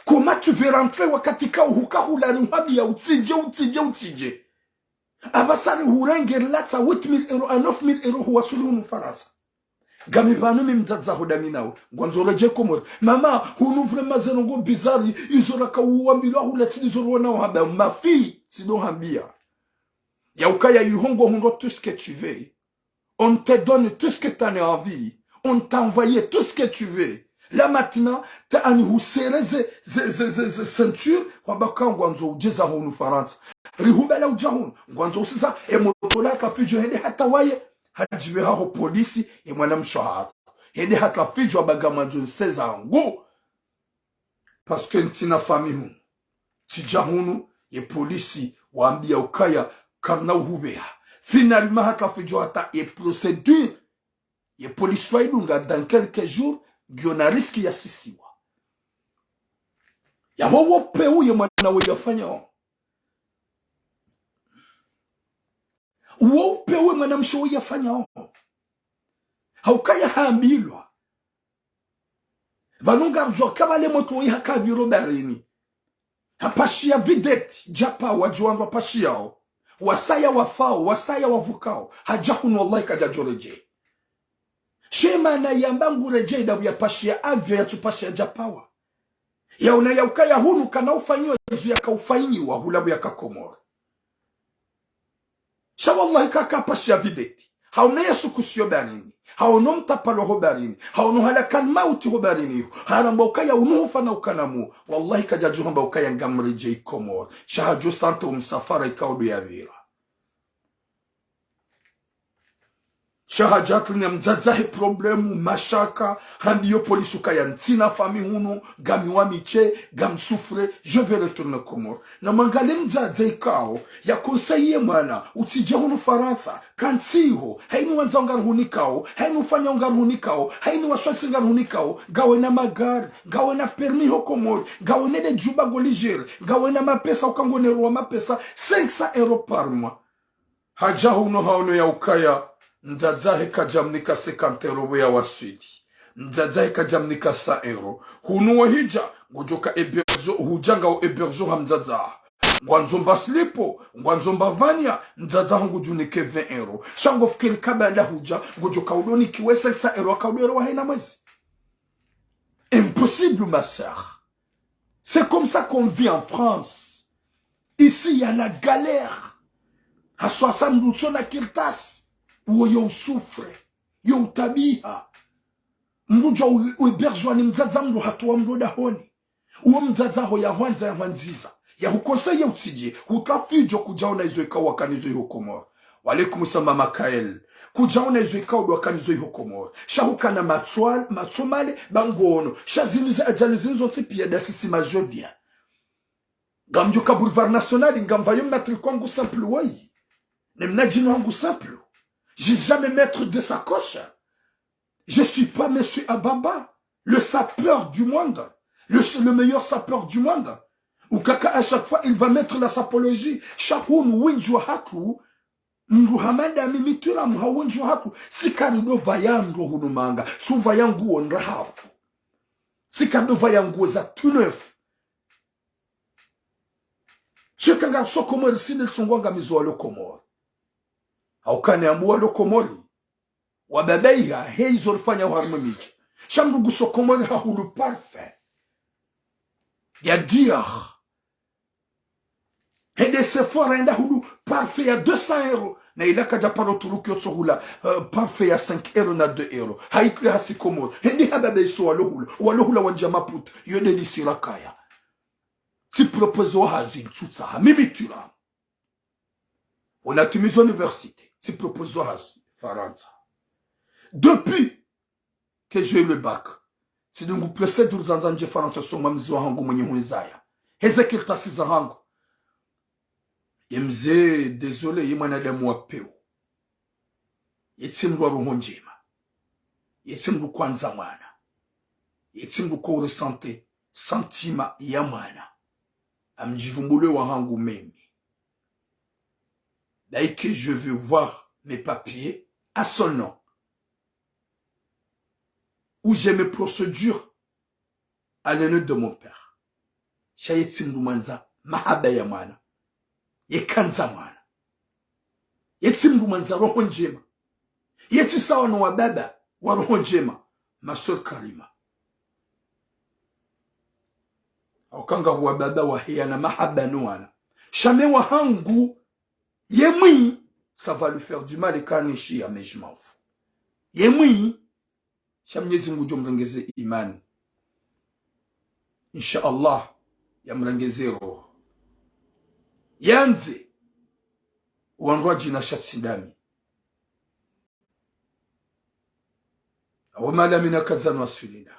Comment tu veux rentrer wakati ka uhuka hula ni hambia utsidje, utsidje, utsidje. Apvasa rihurenge rilatsa huit mille euros à neuf mille euros huwaswili hunu Farantsa. Ngami pvanu mi mdzadze ho ndami nawe. Ngwandzo redjei Komori. Mama, hunu vraiment zeno ngo bizarre. Izo raka uwambilwa hula tsi ndizo rona uhamba. Ma fille, tsi ndo hambia. Yaukaya yuho ngo hundro tout ce que tu veux. On te donne tout ce que t'en as envie. On t'a envoyé tout ce que tu veux. Là maintenant, ta ani husereze, ze, ze, ze, ze ceinture, hwamba ka ngwandzo udjeza hunu Farantsa. Rihubala udja hunu, ngwandzo useza, e motro la hatula Fidjo hende hata waye, hadjipve haho polisi, e mwanamshe hatru. Hende hatula Fidjo hamba ngamwandzo niseza ngu. Parce que ntsina famiyi hunu. Tsidja hunu, ye polisi wambia ukaya karina uhupveha. Finalement, hatula Fidjo hata ye procédure, ye polisi waidunga dans quelques jours, ngiyo na risque ya sisiwa. Yapvo wo peu ye mwana we yafanyao. Wo peu we mwanamshe we yafanyao. Haukaya hambilwa. Pvanu ngarudjuwa ka pvale motro iha kapviro baharini. Hapashiya vedette, djapva wadji wandru hapashiyao. wasaya wafao, wasaya wavukao. Hadja hunu wallahi kadjadjoredjei. She mana yamba nguredjei ndapvo yapashiya avion yatsupashiya djapawa. Yaona yaukaya hunu kana ufanyiwa izo yakaufanyiwa hula pvo yaka Komori. Sha wallahi kaka pashiya videti. Haona yasukusiyo barini. Haono mtapalo ho barini. Haono halakal mauti ho barini iho. Haramba ukaya unu hufana ukanamu. Wallahi kadjadjo hamba ukaya ngamredjei Komori. Sha hadjo sante umsafara ikao ndo yapvira. Sha hadja hatunya mdzadzahe problemu, mashaka, hambiyo polisi ukaya ntsina fami hunu, ngami wa miche, ngam souffre, je vais retourner Comores. Na mwangalie mdzadze ikao, ya conseiller mwana, utsidje hunu Farantsa, kantsiho, haini wandza ungarhunikao, haini ufanya ungarhunikao, haini washwasi ngarhunikao, ngawena magari, ngawena permis ho Comores, ngawena de djumba ngo lidjere, ngawena mapesa ukangonerwa mapesa, cinq cents euros par mois. Hadja hunu haono yaukaya, mdzadzahe kadjamnika cinquante euros pvo yawaswili. Mdzadzahe kadjamnika cent euros. Hunu wahidja, ngodjoka héberge, hudja ngao héberge ha mdzadzaho. Ngwandzo mba slipo, ngwandzo mba vanya, mdzadzaho ngudjunike vingt euros. Sha ngofikiri kabla hudja, ngodjoka udonikiwe cinq cents euros, aka udo erewa haina mwezi. Impossible, ma sœur. C'est comme ça qu'on vit en France. Ici, il y a la galère. Haswa sa mndru utsona kartasi, uwo yo usouffre, yo utabiha. Mndru djwa u-, uhébergewa ni mdzadza mndru hatowa mndru dahoni. Uwo mdzadza ho ya hwandza ya hwandziza. Ya huconseiller utsidje, hutafidjo kudjaona izo ikao wakanizo iho Komori. Wa alaikum salam, Mama Kael. Kudjaona izo ikao ndo wakanizo iho Komori. Sha hukana matswal-, matsomale, bangono. Sha zinu za ajali zinu zontsi piya ndasi si ma je viens. Ngamdjoka Boulevard National, ngamvayo mnatriko wangu simple woyi. Ne mnadjini wangu simple. J'ai jamais mettre de sacoche. Je suis pas monsieur Ababa, le sapeur du monde, le, le meilleur sapeur du monde. Ukaka, à chaque fois, il va mettre la sapologie. Sha hunu wendji wahatru, mndru hama ndami Mitiramu ha wendji wahatru, si karido vaya ndro hunu manga, si uvaya nguo ndrahafu. Si karido vaya nguo za tout neuf. Sheka ngarso Komori sinde litsungwa ngamizo walo Komori. Haukane ambu walo Komori. Wababaiha, he izo rifanya harimwa midji. Sha mndru nguso Komori hahulu parfum ya Dior. Hende Sephora hende hahulu parfum ya deux cents euros. Na ila kadja paro Turuki yotso hula, euh, parfum ya cinq euros na deux euros. Haitule hasi Komori. Hende hababaiso walo hula. Walo hula wandja Maputo. Yo nde lisira kaya. Tsi propose wa hazi ntsutsaha. Mimi Mitiramu. Ona timizo université, tsi propose wa hazi Farantsa. Depuis que j'ai eu le bac, tsidungu procédure zandza ndje Farantsa soma mze wahangu mwenye hunizaya. Heze kartasi zahangu. Ye mze, désolé, ye mwanadamu wa pewu. Ye tsi mndru wa roho ndjema. Ye tsi mndru kwandza mwana. Ye tsi mndru ko ressentir sentiment ya mwana. Amdjivumbulwe wahangu mimi. Dès que je veux voir mes papiers à son nom, où j'ai mes procédures à l'honneur de mon père. Sha ye tsi mndru mwandza mahaba ya mwana. Ye kandza mwana. Ye tsi mndru mwandza roho ndjema. Ye tsi sawa no wababa wa roho ndjema, ma sœur Karima. Haukanga wababa waheyana mahaba no wana. Sha me wahangu, ye mwi, ça va lui faire du mal, eka nishiya, mais je m'en fous. Ye mwi, sha Mnyezi Mngu ngudjo mrengeze imani. Insha Allah, ya mrengeze roho. Yandze, wandru wadjina sha tsi ndami. Awo mala mina kadzanu aswilina.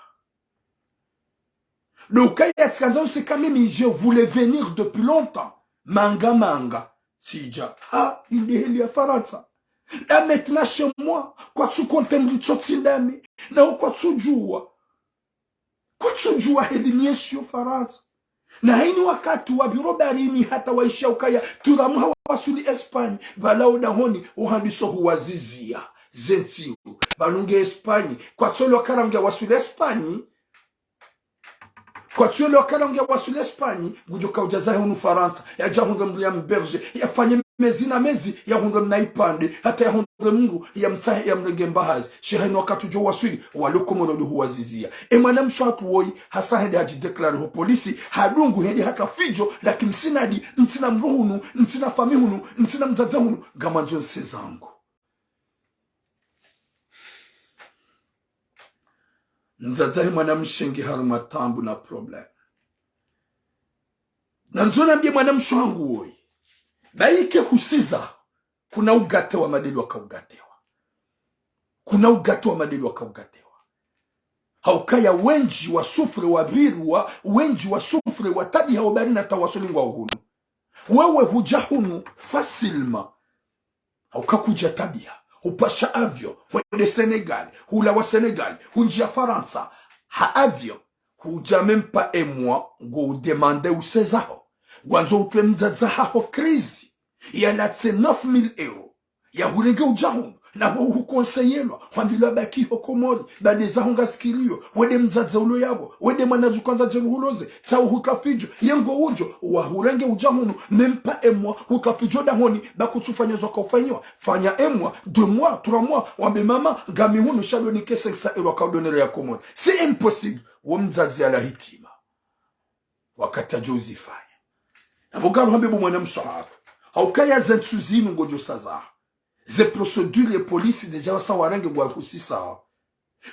Donc, ya tsikandza usika mimi, je voulais venir depuis longtemps. Manga, manga. Tsidja. Ha, inde heli ya Farantsa. Là maintenant chez moi, kwatsu konte mritso tsi ndami. Na kwatsu djuwa. Kwatsu djuwa heli nienshi yo Farantsa. Na haini wakati wapviro barini hata waishiya ukaya Turamu hawaswili Espagne, pvala odahoni, ohandiso huwaziziya ze ntsihu. Pvanu nge Espagne, kwatsu elewa ukaya nge waswili Espagne, kwatsu elewa ukaya nge waswili Espagne, ngudjo kaudja zahe hunu Farantsa, yadja hundra mndru ya mhéberger, yafanye mezi na mezi, yahundre mna ipvandre, hata yahundre mndru, yamtsahe, yamrenge mbahazi. Sha heni wakati udjo waswili, walo Komori ndo huwazizia. E mwanamshe hatru woyi, hasa hende hadjidéclaré ho polisi, hadungu hende hata fidjo, lakini msinadi, ntsina mdru hunu, ntsina fami hunu, ntsina mdzadze hunu, ngamwandzo nse zangu. Mdzadze he mwanamshe nge harumwa taabu na problème. Nandzo nambie mwanamshe hangu woyi. Bayike husiza, kuna ugatewa madeli wakaugatewa. Kuna ugatewa madeli wakaugatewa. Haukaya wendji wa souffre, wapvirwa, wendji wa souffre, watabiha, wabari na tawasulingwa hunu. Wewe hudja hunu facilement. Hauka kudja tabiha, hupasha avion, hwende Sénégal, hulawa Sénégal, hundjia Farantsa, ha avion, hudja même pas un mois, ngo udemande use zaho. Ngwandzo utre mdzadze haho crise, yalatse neuf mille euros. Yahurenge udja hunu, na ho hukonseilwa, hwambilwa baki ho Komori, ba nde zaho ngasikilio, we nde mdzadze ulo yapvo, we nde mwana dju kwandza dje ruhuloze, tsa uhutra fidjo, ye ngo udjo, wahurenge udja hunu, même pas un mois, hutra fidjo dahoni, ba kutsufanya zo kaufanyiwa. Fanya un mois, deux mois, trois mois, wambe mama, ngami hunu sha ndo nike cinq cents euros kaudonere ya Komori. C'est impossible, wo mdzadze yala hitima. Wakati yadjo uzifanya. Yapvo ngaruhambe bo mwanamshe hatru. Haukaya ze ntsu zinu ngodjo saza. Ze procédure ye polisi déjà wasa warenge ngwa husisa.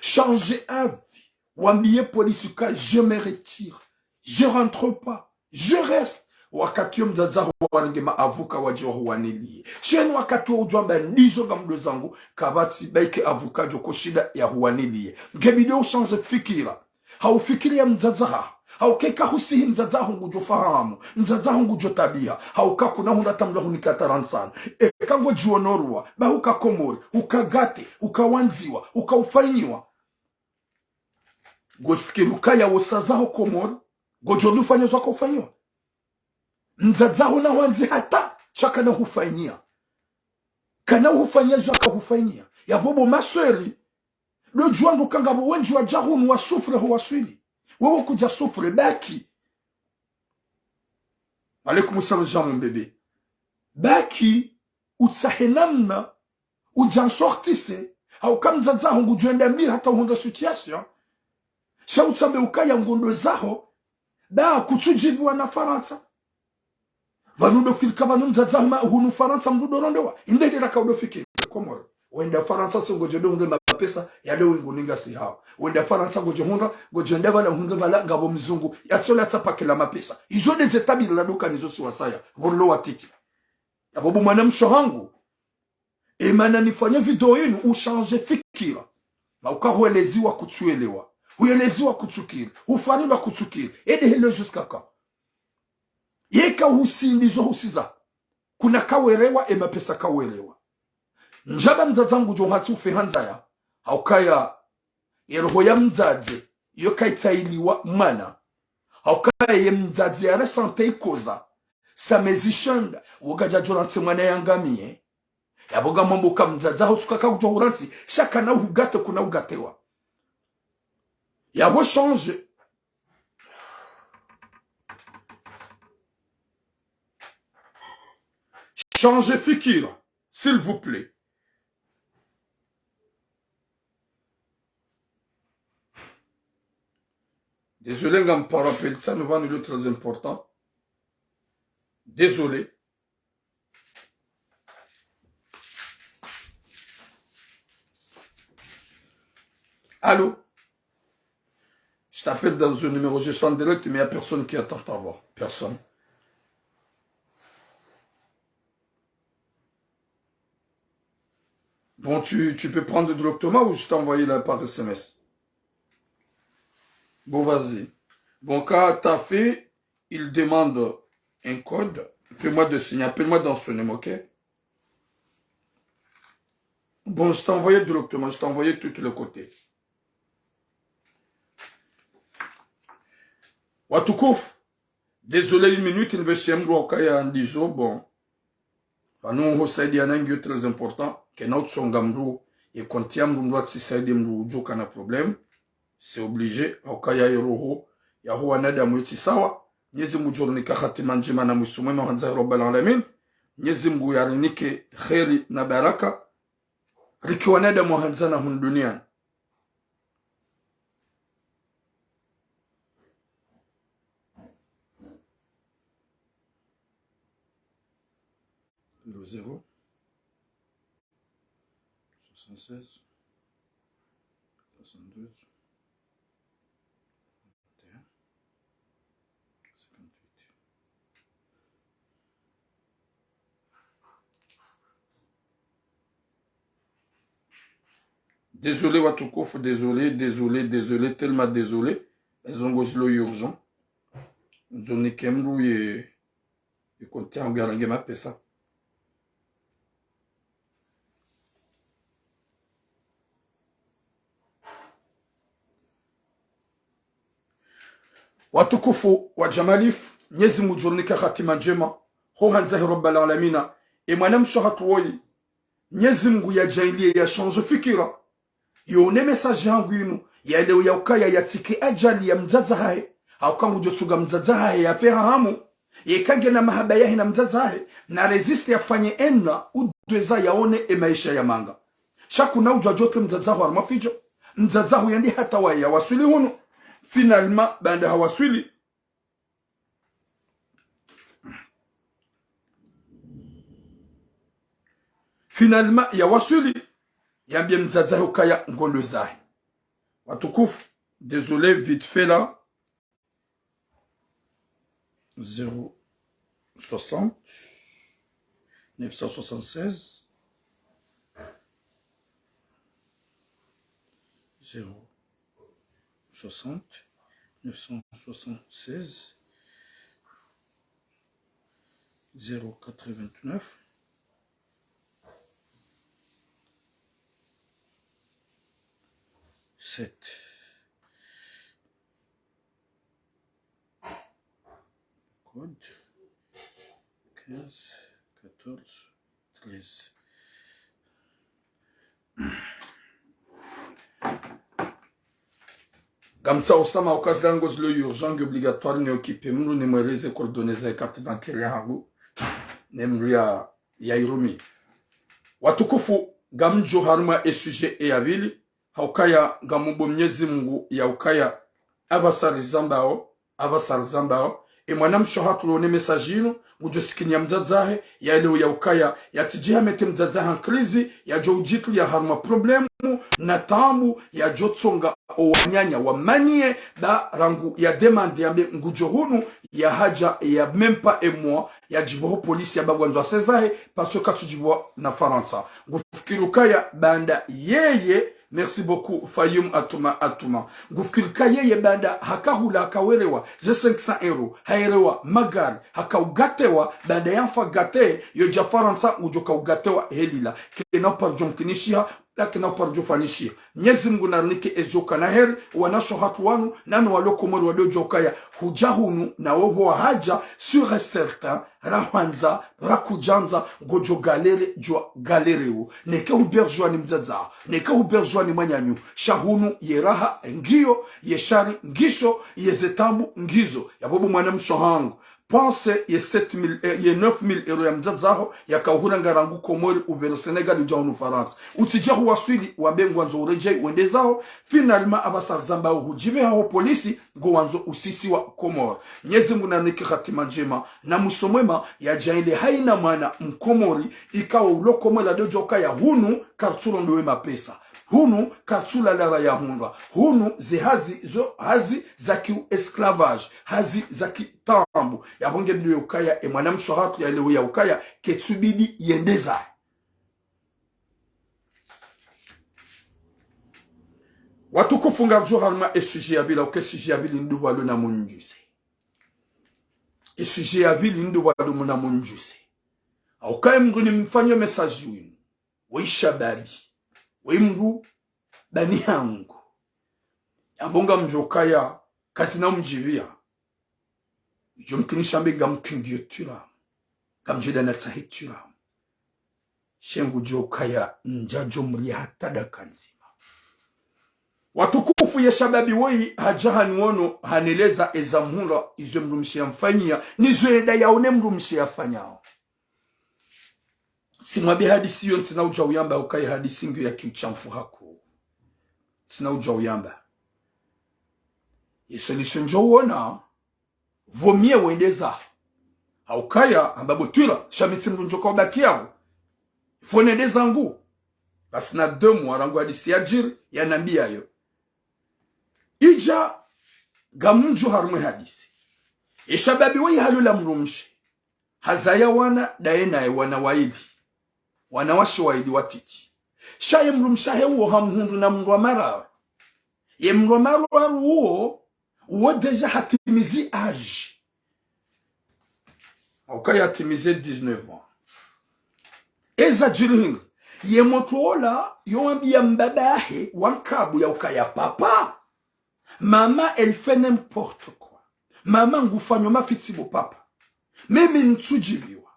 Change avis. Wambie polisi ka je me retire. Je rentre pas. Je reste. Wakati yo mdzadze haho warenge ma avocat wadje wahuwanilie. Sha heni wakati wo udjo amba ndizo ngamdo zangu, kapvatsi bayike avocat djo ko shinda yahuwanilie. Ngebidi uchange fikira. Haufikiri ya mdzadze haho. Hauka eka husihi mdzadze haho ngudjo fahamu. Mdzadze haho ngudjo tabiha. Hauka kuna hundra tamla hunika tarantsana. Eka ngodjionorwa. Ba huka Komori. Huka gate. Huka wandziwa. Huka ufanyiwa. Ngodjo fikiri ukaya wo saza ho Komori. Ngodjo ndo ufanya zo kaufanyiwa. Mdzadze haho na hwandzi hata. Sha kana hufanyia. Kana hufanyia zo kaufanyiwa. Yapvo bo masweri. Ndo djuwa ndo ka ngapvo wendji wadja hunu wa souffre ho waswili. Wewe kudja souffre, baki. Wa alaykum salam, Jean, mon bébé. Baki, utsahe namna, udja nsortise, hauka mdzadze haho ngudjo enda mbili hata uhundre situation. Sha utsambe ukaya ngondo zaho, da kutsudjibiwa na Farantsa. Pvanu ndo fikiri ka pvanu mdzadze haho ma hunu Farantsa mndru ndo rondowa. Inde hila kaudo fikiri Komori. Wenda Farantsa se ngodjo ndo hundre mapesa, yale wingu ninga si hawo. Wenda Farantsa ngodjo hundra, ngodjo enda pvala hundre pvala ngapvo mzungu. Yatsola tsa paquet la mapesa. Izo nde ze tabiri la duka nizo si wasaya. Pvo lo watiti. Yapvo bo mwanamshe hangu. E mana nifanye video yinu uchange fikira. Na uka hueleziwa kutsuelewa. Hueleziwa kutsukiri. Hufarilwa kutsukiri. Ede hele jusqu'à quand? Yeka husindizo husiza. Kuna kawerewa, e mapesa kawerewa. Ndjaba mdzadze ngudjo hatsi ufe ha ndzaya. Haukaya ye roho ya mdzadze, yo kaitsailiwa mwana. Haukaya ye mdzadze ya ressentir ikoza. Sa mezi shenda, wo kadja djo rantsi mwana yangamiye. Yapvo ngamwambo ka mdzadze haho tsuka kakudjo hurantsi, sha kana uhugate kuna ugatewa. Yapvo change. Change fikira, s'il vous plaît. Désolé, ngam pas rappelé ça, nous va nous le très important. Désolé. Allô? Je t'appelle dans un numéro, je suis en direct, mais il n'y a personne qui attend ta voix. Personne. Bon, tu, tu peux prendre directement ou je t'envoie là par S M S? Bon, vas-y. Bon, quand t'as fait, il demande un code. Fais-moi de signe. Appelle-moi dans ce numéro, ok? Bon, je t'ai envoyé directement. Je t'ai envoyé tous les côtés. Watukufu, désolé, une minute, nipveshe mndru haukaya ndizo, bon. Pvanu ho saidiana ngiyo très important, kena utsonga mndru, ye konti ya mndru, mndru atsi saidi mndru udjo kana problème. C'est obligé, haukaya ye roho yaho wanadamu yitsi sawa. Mnyezi Mngu ngudjo rinika hatima ndjema na mwiso mwema, handza ya Rabbal Alamin. Mnyezi Mungu yarinike kheri na baraka, rike wanadamu wahandzana hunu duniani. Zéro zéro, soixante-seize, soixante-douze, vingt et un, cinquante-huit. Désolé watukufu, désolé, désolé, désolé, tellement désolé. Ezongo zilo urgent. Ndzo nike mdru ye, ye konti yangu ya range mapesa. Watukufu wa Jamalifu, Mnyezi Mungu ngudjo rinike hatima ndjema, ho handza he Rabbal Alamina, e mwanamshe hatru woyi, Mnyezi Mungu yadjaanliye ya change fikira, yone message hangu yinu, yelewe ya ukaya yatsike ajali ya mdzadze hahe, hauka ngudjo tsunga mdzadze hahe yafe ha hamu, yeka ngena mahaba yahe na mdzadze hahe, na résiste yafanye ena udweza yaone e maesha ya manga. Sha kuna udjo adjotre mdzadze haho harumwa fidjo, mdzadze haho yende hata waye yawaswili hunu, finalement, baanda hawaswili, finalement, yawaswili, yambiye mdzadze hahe ukaya ngondro zahe. Watukufu, désolé, vite fait là. Zéro soixante, neuf cent soixante-seize, zéro soixante, neuf cent soixante-seize, zéro quatre-vingt-neuf, sept. Code quinze, quatorze, treize. Ngamtsaho usamaha uka zila ndrongoo zilo urgent, nge obligatoire ni occupé mdru, ni mweleze coordonnées za carte bancaire yahangu, ne mdru ya, ya irumi. Watukufu, ngamdjo harumwa e sujet ya pvili, ha ukaya ngamomba Mnyezi Mungu ya ukaya apvasa rizambao, apvasa rizambao, e mwanamshe hatru yone message yinu, ngudjo sikini ya mdzadze hahe, yelewe ya ukaya yatsidjiha mete mdzadze hahe en crise, yadjo udjitria harumwa problème na taabu, yadjo tsonga o wananya wamaniye, ba rangu ya demande yambe ngudjo hunu, yahadja ya même pas un mois, yadjipvoho polisi yamba ngwandzo asezeye, parce que katsudjipvoa na Farantsa. Ngufikiri ukaya baanda yeye, merci beaucoup, Fayoum Atuma Atuma. Ngufikiri ukaya yeye baanda haka hula, haka werewa ze cinq cents euros, haerewa magari, haka ugatewa, baanda yamfa gate, yodja Farantsa, ngudjo ka ugatewa helila. Kena uparo djo mkinishiha, la kena uparo djo fanyishiha. Mnyezi Mungu narinike ezidjo kana heri, wanashe hatru wanu, nano walo Komori wadjo djuwa ukaya hudja hunu, na wopvo wahadja, sûr et certain, rahwandza, rakudjandza, ngodjo galère, djo galère wo. Neka hubergewa ni mdzadze haho, neka hubergewa ni mwananyaho, sha hunu ye raha ngiyo, ye shari ngisho, ye ze taabu ngizo. Yapvo bo mwanamshe hangu, pense ye sept mille, eh, ye neuf mille euros ya mdzadze haho, yaka uhuranga rangu Komori, upvelo Sénégal, udja hunu Farantsa. Utsidja huwaswili, wambe ngwandzo uredjei, wende zaho, finalement, apvasa rizambao hudjipveha ho polisi, ngwandzo usisiwa Komori. Mnyezi Mungu narinike hatima ndjema, na mwiso mwema, yadjaanlie haina mwana Mkomori, ikao ulo Komori adjo djuwa ukaya hunu, kartsurondowe mapesa. Hunu, kartsula lara ya hundra. Hunu, ze hazi, zo, hazi za ki esclavage, hazi za ki taabu. Yapvo nge bidi ya ukaya, e mwanamshe hatru yelewe ya ukaya, ketsubidi yende zahe. Watukufu, ngardjo harumwa e sujet ya pvili, uka e sujet ya pvili ndo pvalo na mundjuse. E sujet ya pvili ndo pvalo muna mundjuse. Hauka ye mdru nimfanyo message winu. Weyi shababi. Weyi mdru bani hangu. Yapvo ngamdjo kaya, kazina umdjipvia. Idjo mkinisha mbe ngamkingiyo twilamu. Ngamdjeda na tsahe twilamu. Sha ngudjo kaya ndjadjo mria hata dakika ndzima. Watukufu, ye shababi woyi hadja haniwono, haneleza eza mhundra, izo mdrumshe yamfanyia, nizo yenda yaone mdrumshe yafanyao. Tsimwambe hadisi iyo, ntsina udja uyamba ukaya hadisi ngiyo ya kiutshamfu haku. Ntsina udja uyamba. Ye solution ndjo uona, vaut mieux wende zaho. Haukaya, amba bo twila, sha mi tsi mndru ndjo ka ubaki yapvo. Faut nende zangu. Basi na deux mois, rangu hadisi yadjiri, yanambiya yo. Idja, ngamdjo harumwa ye hadisi. Ye shababi wayi halola mdrumshe. Hazaya wana, ndaye naye wana wayili. Wanawashe wayili watiti. Sha ye mdrumshe wahe uwo hamhundru na mndru wa mararu. Ye mndru wa mararu uwo, uwo déjà hatimizi âge. Haukaya hatimizi dix-neuf ans. Eza djiri hindri. Ye motro ola, yo wambiya mbaba yahe, wa nkabu ya ukaya papa. Maman, elle fait n'importe quoi. Maman, ngufanyo mafitsi bo papa. Mimi ntsudjibiwa.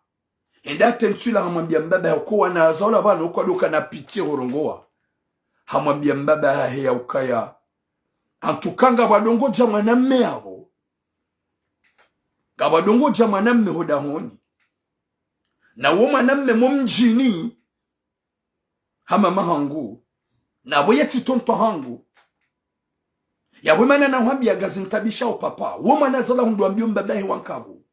Enda tentsu ila hamwambiya mbaba yahe ko wana wazaula pvanu uka ndo kana pitié horongowa. Hamwambiya mbaba yahe ya ukaya. En tout cas ngapvwa ndrongoo dja mwanamme yapvo. Ngapvwa ndrongoo dja mwanamme ho dahoni. Na wo mwanamme mo mdjini. Ha mama hangu. Na pvo ye tsi tonton hangu. Yapvo mana nahwambiya ngazi ntabisha o papa. Wo mwana zaula hundru wambiyo mbaba yahe wa nkabu.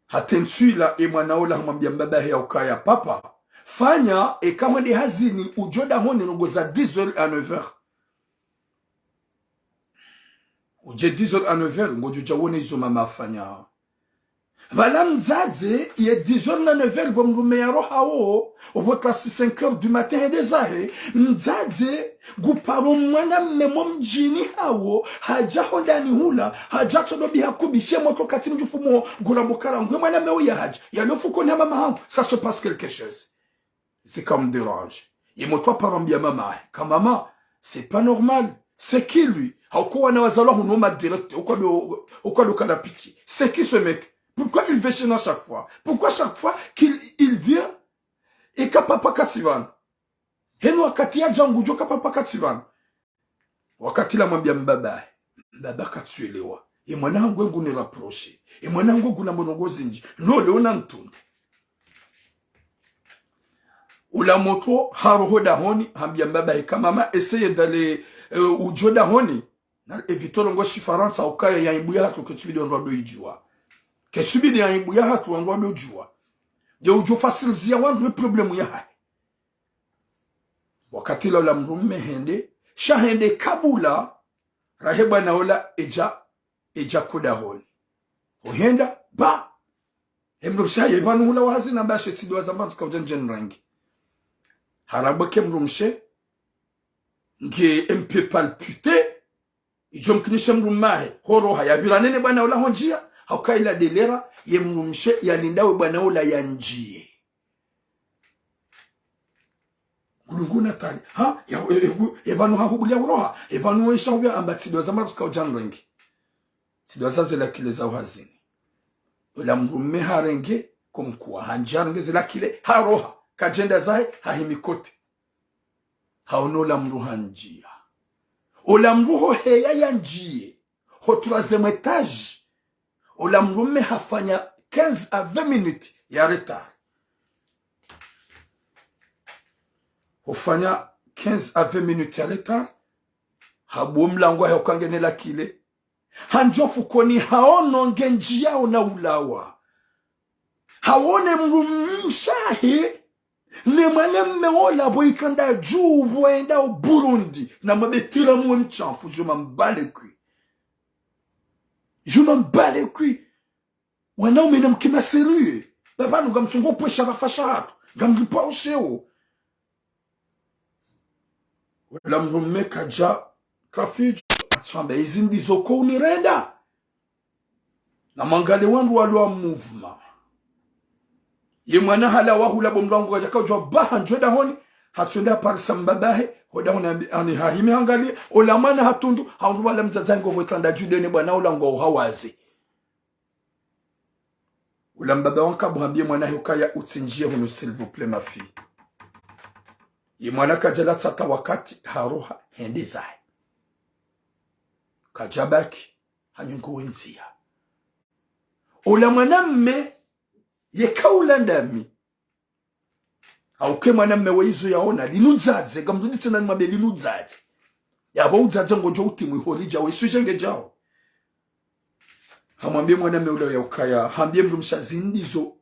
Hatentsu ila ye mwana ola hamwambiya mbaba yahe ya ukaya papa. Fanya, eka hwende hazini, udjo dahoni ndrongoo za dix heures à neuf heures. Udje dix heures à neuf heures, ngodjo udja wone izo mama hafanya. Pvala mdzadze, ye dix heures na neuf heures, bo mdrume ya roha wo, opvo tlasi cinq heures du matin hende zahe, mdzadze, nguparo mwanamme mo mdjini hawo, hadja ho ndani hula, hadja tsodo biha kubi, she motro katsi mdjufu mo, ngula mukara, ngwe mwanamme uya hadja, yalo fukoni ha mama hangu, ça se passe quelque chose. Zika mdérange. Ye motro aparo ambiya mama yahe. Ka mama, c'est pas normal. C'est qui lui ? Hauka wana wazalwa hunu ma direct. Uka ndo, uka ndo kana pitié. C'est qui ce mec ? Pourquoi il vient chez nous à chaque fois ? Pourquoi chaque fois qu'il il vient, eka papa katsi pvanu ? Henu wakati yadja ngudjo ka papa katsi pvanu. Wakati ila mwambiya mbaba yahe, mbaba katsuelewa. Ye mwana hangu ngu ni rapproché. Ye mwana hangu ngu na mbonongo zindji. No, leo na ntunde. Ula motro haroho dahoni, hambiya mbaba yahe ka mama, essaye d'aller, euh, udjo dahoni. Na éviter ndrongoo shifarantsa ukaya ye aibu yahatru ketsubidi wandru wado idjuwa. Ketsubidi ye aibu yahatru wandru wado djuwa. Ye udjo fasiriziya wandru ye problème yahahe. Wakati ula ula mdrume hende, sha hende kabula, rahe bwana ola edja, edja ho dahoni. Ohenda, ba. Emdrumshe ye pvanu hula wa hazini amba she tsi ndo wazamba ntsu kaudja ndje nirenge. Harabwa ke mdrumshe, nge M P palpité, idjo mkinishe mdrume wahe, ho roha, yapvirane ne bwana ola ho ndziya, hauka ila delera, ye mdrumshe, yalinda we bwana ola yandjiye. Ngulungu na tali. Ha? Ya, e, e, ngu-, e pvanu hahubuliya uroha. E pvanu wesha hupvia amba tsi ndo wazamba ntsu kaudja nirenge. Tsi ndo waza ze la clé za uhazini. Ola mdrume harenge, comme quoi. Handji harenge ze la clé, haroha. Kadjenda zahe, hahimi kote. Haono ola mdru handjiya. Ola mdru ho heya yandjiye. Ho troisième étage. Ola mdrume hafanya quinze à vingt minutes ya retard. Hufanya quinze à vingt minutes ya retard. Habuwa mlango wahe uka nge ne la clé. Handjo fukoni haono nge ndjiyao na ulawa. Haone mdrumshe wahe ne mwanamme ola pvo itranda dju pvo enda o Burundi, na mabetira mwe mtshafu, je m'en bats les couilles. Je m'en bats les couilles. Wanaume namke ma sérieux. Pvapvanu ngamtsongo pvwesha rafa shahatru. Ngamlipvao sheo. Ola mdrume kadja trafidjo. Hatsamba izi ndizo ko unirenda. Na mwangalie wandru walo wa mouvement. Ye mwana halawa hula bo mlango kadja kaudjuwa ba handjwe dahoni. Hatswenda parisa mbaba wahe. Ho dahoni ambi, ani hahimi hangalie. Ola mwana hatundu. Haundru wala mdzadze wahe ngo pvo itranda dju de ne bwana ola ngo hawaze. Ula mbaba wa nkabu hambiye mwana wahe ukaya utsindjiye hunu, s'il vous plaît, ma fille. Ye mwana kadja latsa hata wakati haroha hende zahe. Kadja baki, hanyungu wendziya. Ula mwanamme, yeka ula ndami. Hauka mwana mme we izo yaona, linu dzadze, ngamdjo ditsena nimwambe linu dzadze. Yapvo udzadze ngodjo utimwi holidja we suje ngedjao. Hamwambie mwana mme ula ya ukaya, hambie mdrumshe zindri zo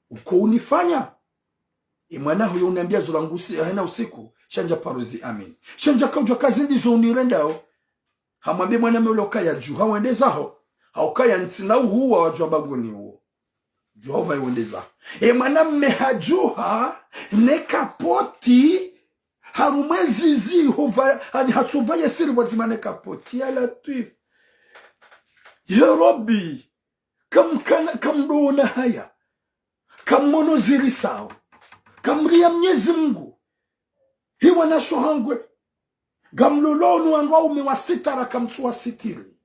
uko unifanya. Ye mwana hoyo unambia zo rangu si-, hayina usiku, sha ndja paro zi amini. Sha ndjaka udjua ka zindri zo unirendao. Hamwambie mwana mme ula ukaya djuha wende zaho. Hauka ntsina uhuwa wadjuwa bagoni uwo. Djuha uvaye wende zaho. Ye mwana mme hadjuha, ne kapoti, harumwa ezizi, huva-, ani hatsuvaye siri pvwadzima ne kapoti. Ya Latwif. Ya Rabbi. Kamkana, kamdrona haya. Kamwono zirisao. Kamria Mnyezi Mngu. Hiwa na sho hangwe. Ngamlolonu wandru waume wa sitara kamtsu wasitiri.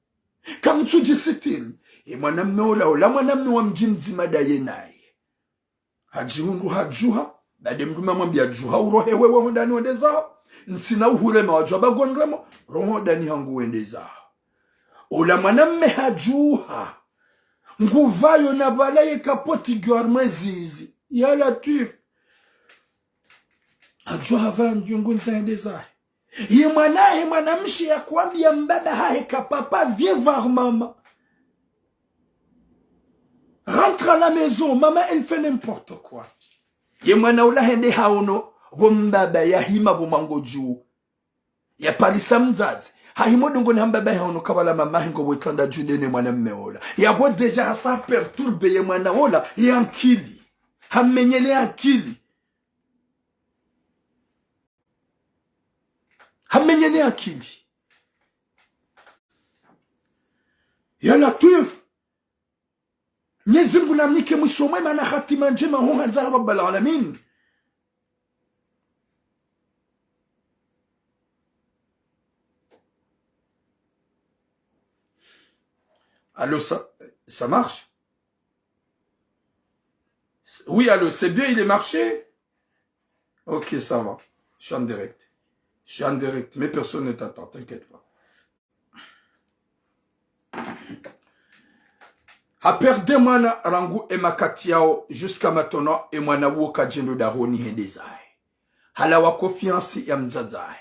Kamtsu djisitiri. Ye mwana mme ola, ola mwana mme wa mdji mdzima ndaye naye. Hadjihundru hadjuha, baada mdrume hamwambia djuha urohe wewe hondani wende zaho. Ntsina uhurema wadjuwa bagoni remo, roha hondani hangu wende zaho. Ola mwana mme hadjuha. Nguvayo na pvala ye kapoti ngiyo harumwa ezizi. Ya Latwif. Hadjuha hava ndjungu nza hende zahe. Ye mwana, ye mwanamshe ya kwambia mbaba hahe ka papa, viens voir maman. Rentre à la maison, maman, elle fait n'importe quoi. Ye mwana ula hende haono, pvo mbaba ya hima pvo mwango dju. Ya parisa mdzadze. Hahima dungoni ha mbaba haono ka pvala mama hahe ngo pvo itranda dju ndene mwana mme ola. Yapvo déjà hasa perturbe ye mwana ola, ye ankili. Hamenyele ankili. Hamenyele ankili. Ya Latwif. Mnyezi Mngu namnike mwiso mwema na hatima ndjema ho handza ya Rabbal Alamin. Allô, ça, ça marche ? Oui, allô, c'est bien, il est marché ? Ok, ça va. Je suis en direct. Je suis en direct, mais personne ne t'attend, t'inquiète pas. Haperde mwana rangu emakati yao jusqu'à maintenant, e mwana uwo kadjendo dahoni hende zahe. Halawa confiance ya mdzadze hahe.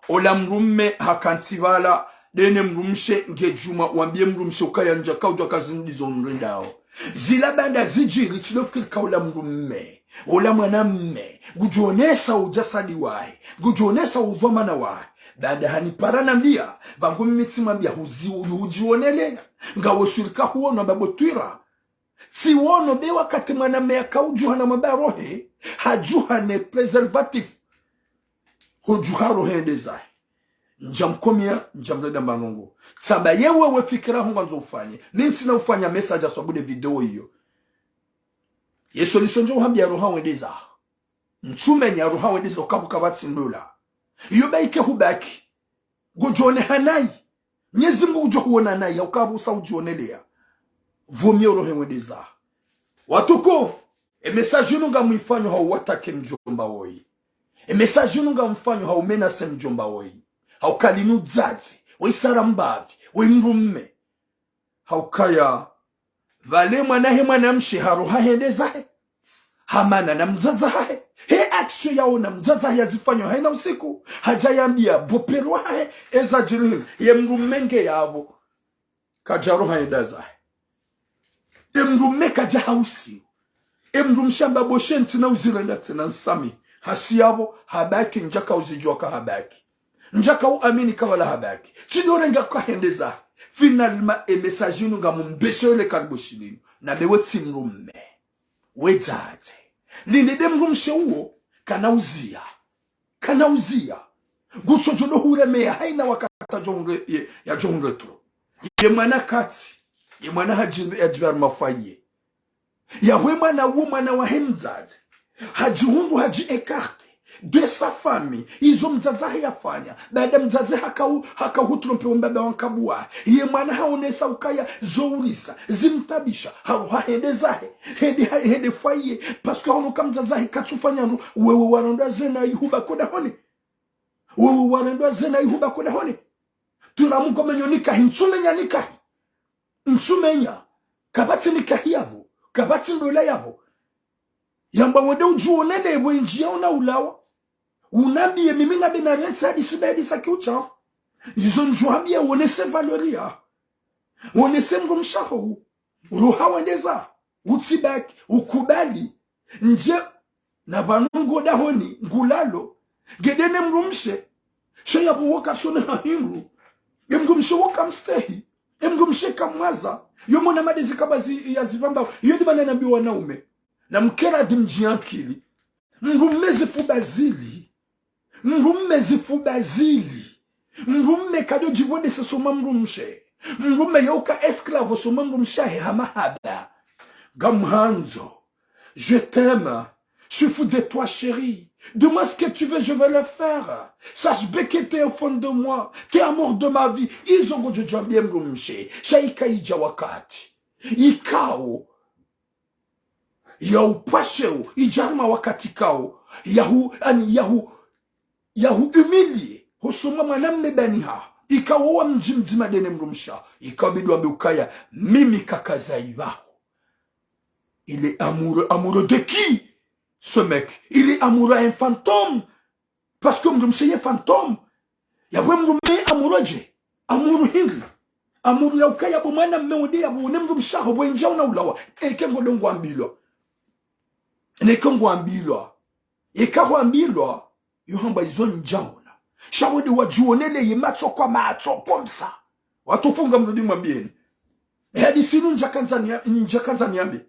Ola mdrume hakantsi pvala, ndene mdrumshe nge djuma, wambie mdrumshe ukaya ndjaka udjua ka zindri zo nirendao. Zila baanda zidjiri, tsi ndo fikiri ka ola mdrume, ola mwana mme, ngudjo onesa udjasadi wahe, ngudjo onesa udhwamana wahe. Baanda hanipara nambia, pvangu mimi tsimwambia huzi-, hudjionelea. Ngawe swiri ka huono mbapvo twira. Tsi wono be wakati mwana mme yaka udjuha na mwamba rohe, hadjuha ne préservatif. Hodjuha rohe hende zahe. Ndjamkomia, ndjamrenda mbanongo. Tsamba ye wewe fikira ho ngwandzo ufanye. Mi ntsina ufanya message aswabu nde video iyo. Ye solution ndjo uhambia roha wende zaho. Ntsumenya roha wende zaho kabu kapvatsi ndola. Iyo ba ike hubaki. Ngudjo one hanayi. Mnyezi Mngu ngudjo huona nayi, hauka pvo usa udjionelea. Vaut mieux urohe wende zaho. Watukufu, e message inu ngamwifanyo hau watake mdjomba woyi. E message inu ngamfanyo hau menace mdjomba woyi. Hauka linu dzadze, woyi sara mbapvi, woyi mdrume. Haukaya, pvale mwana he mwanamshe haroha hende zahe. Hamana na mdzadze hahe. He action yaona mdzadze hahe yazifanyo hayina usiku. Hadja yambia beau-père wahahe, eza djiri hini. Ye mdrume nge yapvo. Kadja roha hende zahe. Ye mdrume kadja hausiu. Ye mdrumshe hamba bo she ntsina uzirenda tsena nsamihi. Hasi yapvo, habaki, ndjaka uzidjua ka habaki. Ndjaka uamini ka pvala habaki. Tsi ndo renga ka hende zahe. Finalement, e message inu ngamumbeshe yole karibu shilinu. Na be we tsi mdrume. We dzadze. Linde nde mdrumshe uwo, kana uzia. Kana uzia. Ngutsodjo ndo huremeya, hayina wakati yadjo hundre, ye, yadjo hundre tro. Ye mwana katsi. Ye mwana hadji, yadjiba harumwa foyer. Yawe mwana uwo mwana wahe mdzadze. Hadjihundru hadji écarté de sa famille. Izo mdzadze hahe yafanya. Baada mdzadze hakau, hakau hutrompe wo mbaba wa nkabu wahe. Ye mwana haonesa ukaya zo urisa, zimtabisha. Haroha hende zahe. Hende ha-, hende foyer. Parce que haono ka mdzadze hahe katsufanya ndro. Wewe warendwa zena ihuba koda hone. Wewe warendwa zena ihuba koda hone. Turamu ngomenyo nikahi, ntsumenya nikahi. Ntsumenya. Kapvatsi nikahi yapvo. Kapvatsi ndola yapvo. Yamba wende udjuonele bwe ndjiya una ulawa. Unambiye mimi nabe narentsi hadisi, be hadisi ya kiuchafu. Izo ndjo hambiya wonese valeur ya. Wonese mdrumshe waho. Roha wendeza. Utsibaki. Ukubali. Ndje na pvanu ngo dahoni, ngulalo. Ngedene mdrumshe. Sha yapvo woka tsone ha hindru. Ye mdrumshe woka mstehi. Ye mdrumshe kamwaza. Yo mona madezi kabazi ya zipvamba. Yo di mana nambi wanaume. Na mkera di mdji ankili. Mdrume zifuba zili. Mdrume zifuba zili. Mdrume kado djipvondese soma mdrumshe. Mdrume yauka esclave soma mdrumshe ahe ha mahaba. Ngamhandzo. Je t'aime. Je suis fou de toi, chérie. Dis-moi ce que tu veux, je vais le faire. Sache bien que t'es au fond de moi. T'es amour de ma vie. Izo ngodjo djwambiye mdrumshe. Sha ika idja wakati. Ikao. Ya upasheo, idja harumwa wakati kao, ya hu, ani, ya hu, ya hu humilier, hosoma mwanamme dahoni haho, ikao wa mdji mdzima dene mdrumshe, ikao bidi wambe ukaya, mimi kaka zayi pvaho. Il est amoureux, amoureux de qui, ce mec? Il est amoureux à un fantôme. Parce que mdrumshe ye fantôme. Yapvo mdrume amoureux dje. Amoureux hindri. Amoureux ya ukaya bo mwanamme wende yapvo wone mdrumshe waho bwe ndjiya una ulawa. Eke ngodo ngwambilwa. Neke ngwambilwa. Eka ngwambilwa. Yo hamba izo ndjaona. Sha wende wadjuonele ye matso kwa matso kwa msa. Watufunga mdrudi mwambiyeni. Hadisi inu ndjakandza nia-, ndjakandza niambe.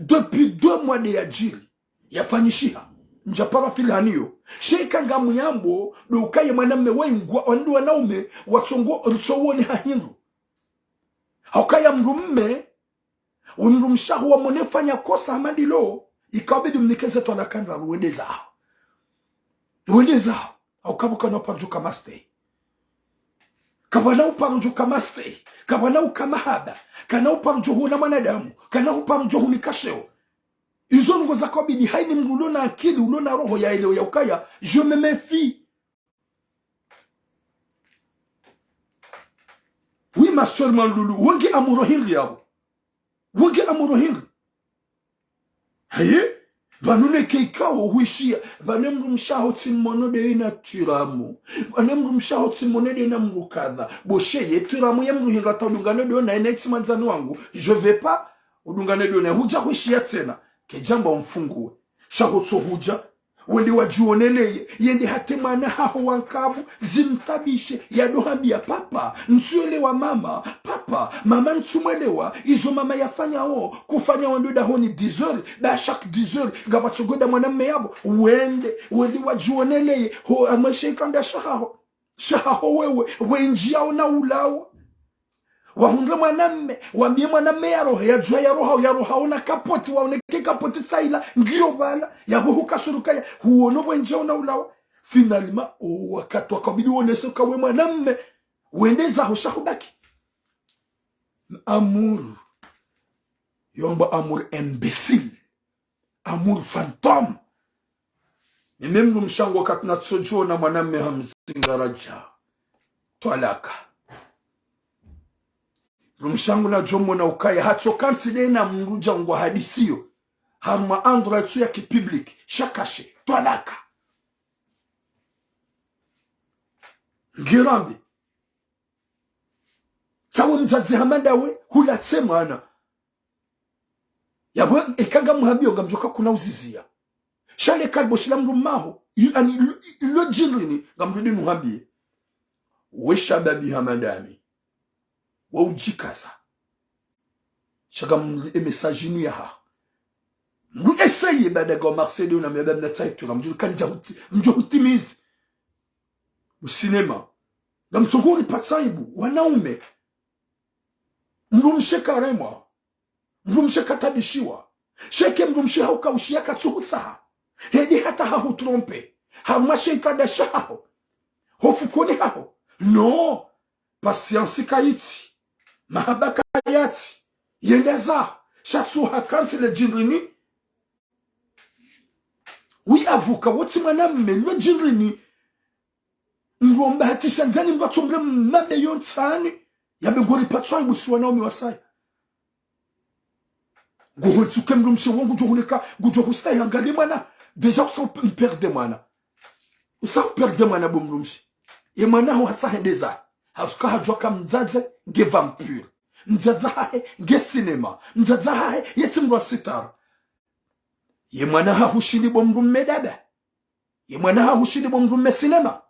Depuis deux mois de yadjiri. Yafanyishiha. Ndjapara filhani yo. Sha ika ngamuyambo, do ukaya mwanamme wengwa, wandi wanaume, watsongo, ritso wone ha hindru. Ha ukaya mdrume, we mdrumshe waho wamone fanya kosa hama ndilo, ikao bidi mnike ze twalaka ndraru wende zaho. Wende zaho. Au kapvwa kana uparo djo ka mastehi. Kapvwana uparo djo ka mastehi. Kapvwana uka mahaba. Kana uparo djo huona mwanadamu. Kana uparo djo hunika sheo. Izo ndrongo za kabidi, hayina mdru ulo na akili, ulo na roho ya elewa ya ukaya, je me méfie. Oui, ma sœur Manlulu, wenge amoureux hindri yapvo. Wenge amoureux hindri. Haye, pvanu neke ikao huishiya, pvanu mdrumshe waho tsi mmono de yina turamu. Pvanu mdrumshe waho tsi mmono de yina mdru kadha. Bo she ye turamu ye mdru hindri hata udungane de yona yina itsi mwandzani wangu. Je vais pas. Udungane de yona, hudja huishiya tsena. Kedjamba umfunguwe. Sha hotso hudja. Wende wadjioneleye. Yende hata mwana haho wa nkabu. Zimtabishe. Yado hambiya papa. Ntsuelewa mama. Papa. Mama ntsumwelewa. Izo mama yafanyao. Kufanya wando dahoni dix heures. Ba chaque dix heures. Ngapvatso ngoda mwanamme yapvo. Wende. Wende wadjioneleye. Ho amweshe ikanda shahaho. Shahaho wewe, wendji yaona ulawa. Wahundre mwanamme, wambiye mwanamme yarohe, yadjuwa yaroha, yaroha ona kapoti, waoneke kapoti tsayila, ngiyo pvala, yapvo hukasuruka ya, huono wendji yaona ulawa. Finalement, o wakati wakabidi wonese uka we mwanamme, wende zaho sha hubaki. Amour. Yomba amour imbécile. Amour fantôme. Mimi mdrumshe wangu wakati natsodjona mwanamme hamzinga radja. Twalaka. Mdrumshe wangu nadjomona ukaya hatsoka ntsi de na mdru dja ngwa hadisiyo. Harumwa endroit yatsu ya kipublic. Sha kashe. Twalaka. Ngirambe. Tsawe mdzadze hama ndawe, hulatse mwana. Yapvo, eka ngamuhambiyo ngamdjoka kuna uziziya. Sha le kalibo shila mdru maho, yu-, ani, lo, lo djindrini, ngamdru de nuhambiye. We shababi hama ndami. Wa udjikaza. Sha ngamdru e message ni yaha. Mdru essayer badaga wa Marseille de una meba mna tsaitura, mdru kandja huti, mdjo hutimizi. Usinema. Ngamtsongori patsaibu, wanaume. Mdrumshe karemwa. Mdrumshe katabishiwa. Sha eke mdrumshe hauka ushiya katsuhutsaha. Hedi hata hahutrompe. Harumwa she ikanda shahaho. Ho fukoni haho. Non. Patience kayitsi. Mahaba kayatsi. Yende zaho. Sha tsuha kantsi le djindrini. Oui, avocat, wotsi mwanamme, lo djindrini. Ngomba hatisha ndzani mbatso mbe mabe yo ntsani. Yabe ngori patswa ibu si wanaume wasaya. Nguhutsuke mdrumshe wo ngudjo huneka, ngudjo hustahi hangaliya mwana. Déjà usa uperde mwana. Usa uperde mwana bo mdrumshe. Ye mwana ho hasa hende zahe. Hasuka hadjuwa ka mdzadze nge vampire. Mdzadze hahe nge sinema. Mdzadze hahe yetsi mdru wa sitara. Ye mwana hahushindi bo mdrumme daba. Ye mwana hahushindi bo mdrumme sinema.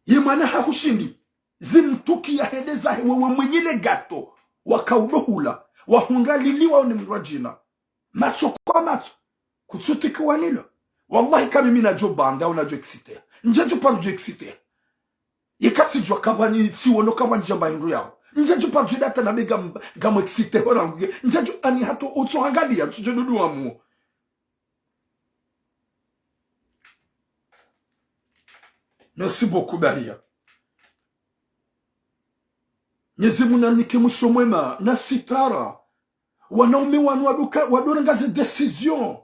Ye mwana hahushindi. Zimtuki ya hende zahe wewe mwinyi le gato. Wakaudo hula. Wahundra lili waone mdru wa djina. Matso kwa matso. Kutsutiki wanilo. Wallahi ka mimi nadjo banda, au nadjo exciter. Ndjadjo paro djo exciter. Yeka tsidjuwa kabwani, tsiwono kabwani djamba hindru yawo. Ndjadjo paro djo data na bega m-, ngam exciter ho rangu ye. Ndjadjo ani hato utso hangaliya, tsudjo dudu wa muo. Merci beaucoup, Bahia. Mnyezi Mungu nanike mwiso mwema, na sitara. Wanaume wanu waduka, wadorenga ze décision.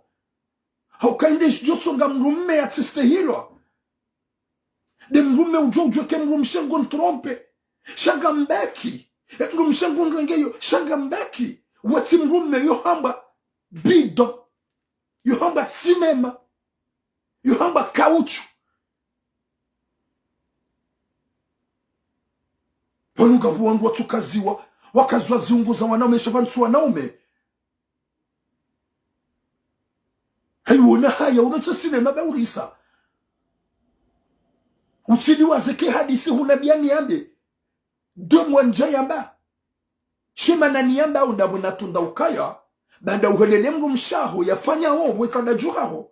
Hauka inde shidjo tsonga mdrumme yatsistehilwa. De mdrumme udjo udjuwe ke mdrumshe ngu trompe. Sha ngambaki. E mdrumshe ngu nrengeyo. Sha ngambaki. Watsi mdrumme yo hamba bidon. Yo hamba sinema. Yo hamba kauchu. Pvanu ngapvo wandru watsukaziwa, wakaziwa ziungo za wanaume, sha pvantsu wanaume. Hayiwona haya, uno tso sinema ba urisa. Utsidi wazeke hadisi huna biyani yambe. De mwandja yamba. Shimana niyamba unda buna tunda ukaya. Banda uhelele mdrumshe haho yafanya wo wekada djuhaho.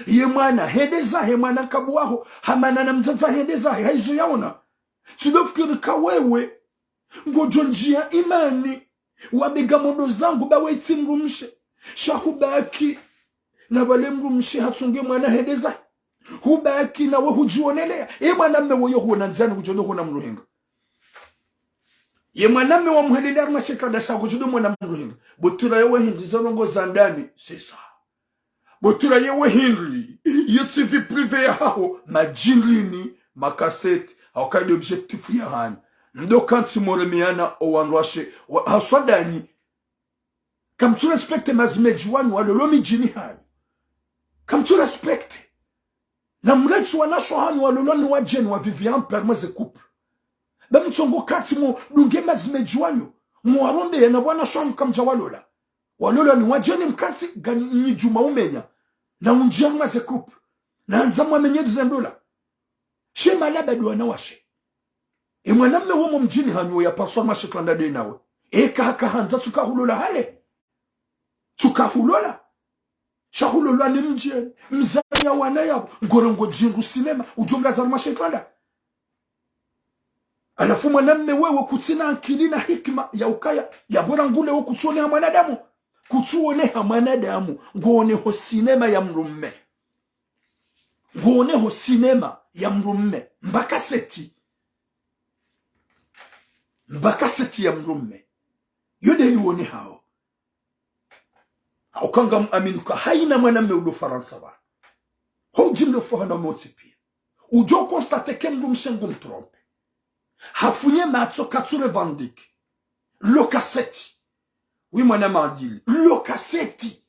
Ye mwana hende zahe mwana nkabu waho. Hamana na mdzadze hende zahe hayizo yaona. Tsidofikiri ka wewe. Ngodjo ndjiya imani. Wabega mondo zangu ba wetsi mdrumshe. Sha hubaki. Na wale mdrumshe hatsunge mwana hende zahe. Hubaki nawe hudjioneleya. E mwanamme woyo huona ndzani kudjo do huona mdru hindri. Ye mwanamme wa muhelele harumwa she kanda sha kudjo do mwona mdru hindri. Butira yewe hindri zo ndrongo za ndani. C'est ça. Butira yewe hindri. Yetsi vie privée ya haho. Madjindrini. Makaseti. Hauka ndo objectif ya hanyu. Mdo kantsi moremeana o wandru washe. Wa, haswa danyi. Kamtsu respecter mazimedji wanyu walolo midjini hanyu. Kamtsu respecter. Na mretsi wanasho hanyu walolo ni wadjeni wa vivre en permanence ze couple. Ba mtsongo kantsi mudunge mazimedji wanyu. Muwarombe ya na wanasho hanyu kamdja walola. Walola ni wadjeni mkantsi ganyi djuma umenya. Na undjia mwa ze couple. Na andza mwamenye ze ndola. She malaba ndo wanawashe. E mwanamme womo mdjini hanyu yapaswa mashe twanda de nawe. Eka haka handza tsuka hulola hale. Tsuka hulola. Sha hulolwa ni mdjeni. Mdzadze ya wana yapvo. Ngorongo djindru sinema. Udjo mlaza harumwa she twanda. Halafu mwanamme wewe kutsina ankili na hikima ya ukaya. Ya bora ngule wo kutsuoneha mwanadamu. Kutsuoneha mwanadamu. Ngooneho sinema ya mdrumme. Ngooneho sinema ya mdrumme. Mbakaseti. Mbakaseti ya mdrumme. Yo de liwonehao. Hauka ngam amini ka hayina mwanamme ulo Farantsa pvanu. Ho udji mlo fo hana motsi piya. Udjo constater ke mdrumshe ngu mtrompe. Hafunye matso katsu revendique. Lo kaseti. Oui, mwana madjili. Lo kaseti.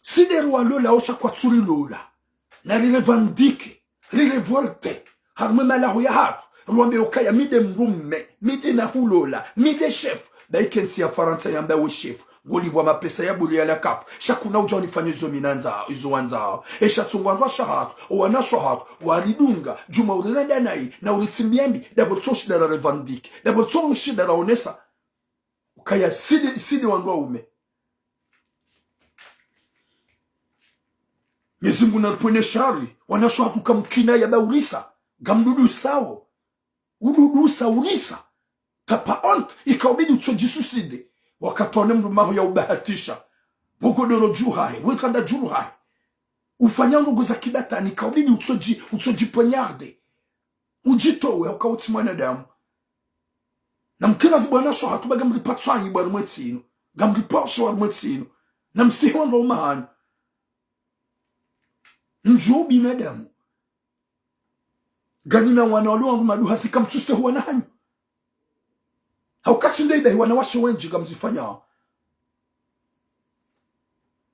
Si de rwalola osha kwatsu rilola. Na rirevendique, rirevolte. Harumwa malaho ya hatru. Rwambe ukaya mi de mdrumme, mi de nahulola, mi de chef. Ba ike ntsi ya Farantsa yamba we chef. Ngolipvwa mapesa ya bure ya la CAF. Sha kuna udja unifanye izo mi nandzao, izo wandzao. Esha tsungu wandru washe hatru, owanashe hatru, waridunga, djuma urirenda nayi, na uritsimbiambi, dapvo tso shida ra revendique, dapvo tso shida ra onesa. Ukaya si de, si de wandru waume. Mwenyezi Mungu naripvwene shari, wanashe hatru kamkina ya ba urisa, ngamdudusao. Ududusa, urisa. T'as pas honte, ikaubidi utsodjisuicide. Wakati waone mdrumme haho ya ubahatisha. Bo godoro dju hahe, we kanda djuu hahe. Ufanya ndrongo za kibatwani, ikaubidi utsodji, utsodji poignarder. Udjitowe, hauka utsi mwanadamu. Na mkira ki bwana sho hatu ba ngamripatsa yi bwa rumwe tsinu. Ngamripasho wa rumwe tsinu. Na mstehi wandru waume hanyu. Ndjo binadamu. Nganyina wana walo wangu maduha si kamtsustehi wana hanyu. Hauka tsi ndo idahi wanawashe wendji ngamzifanyao.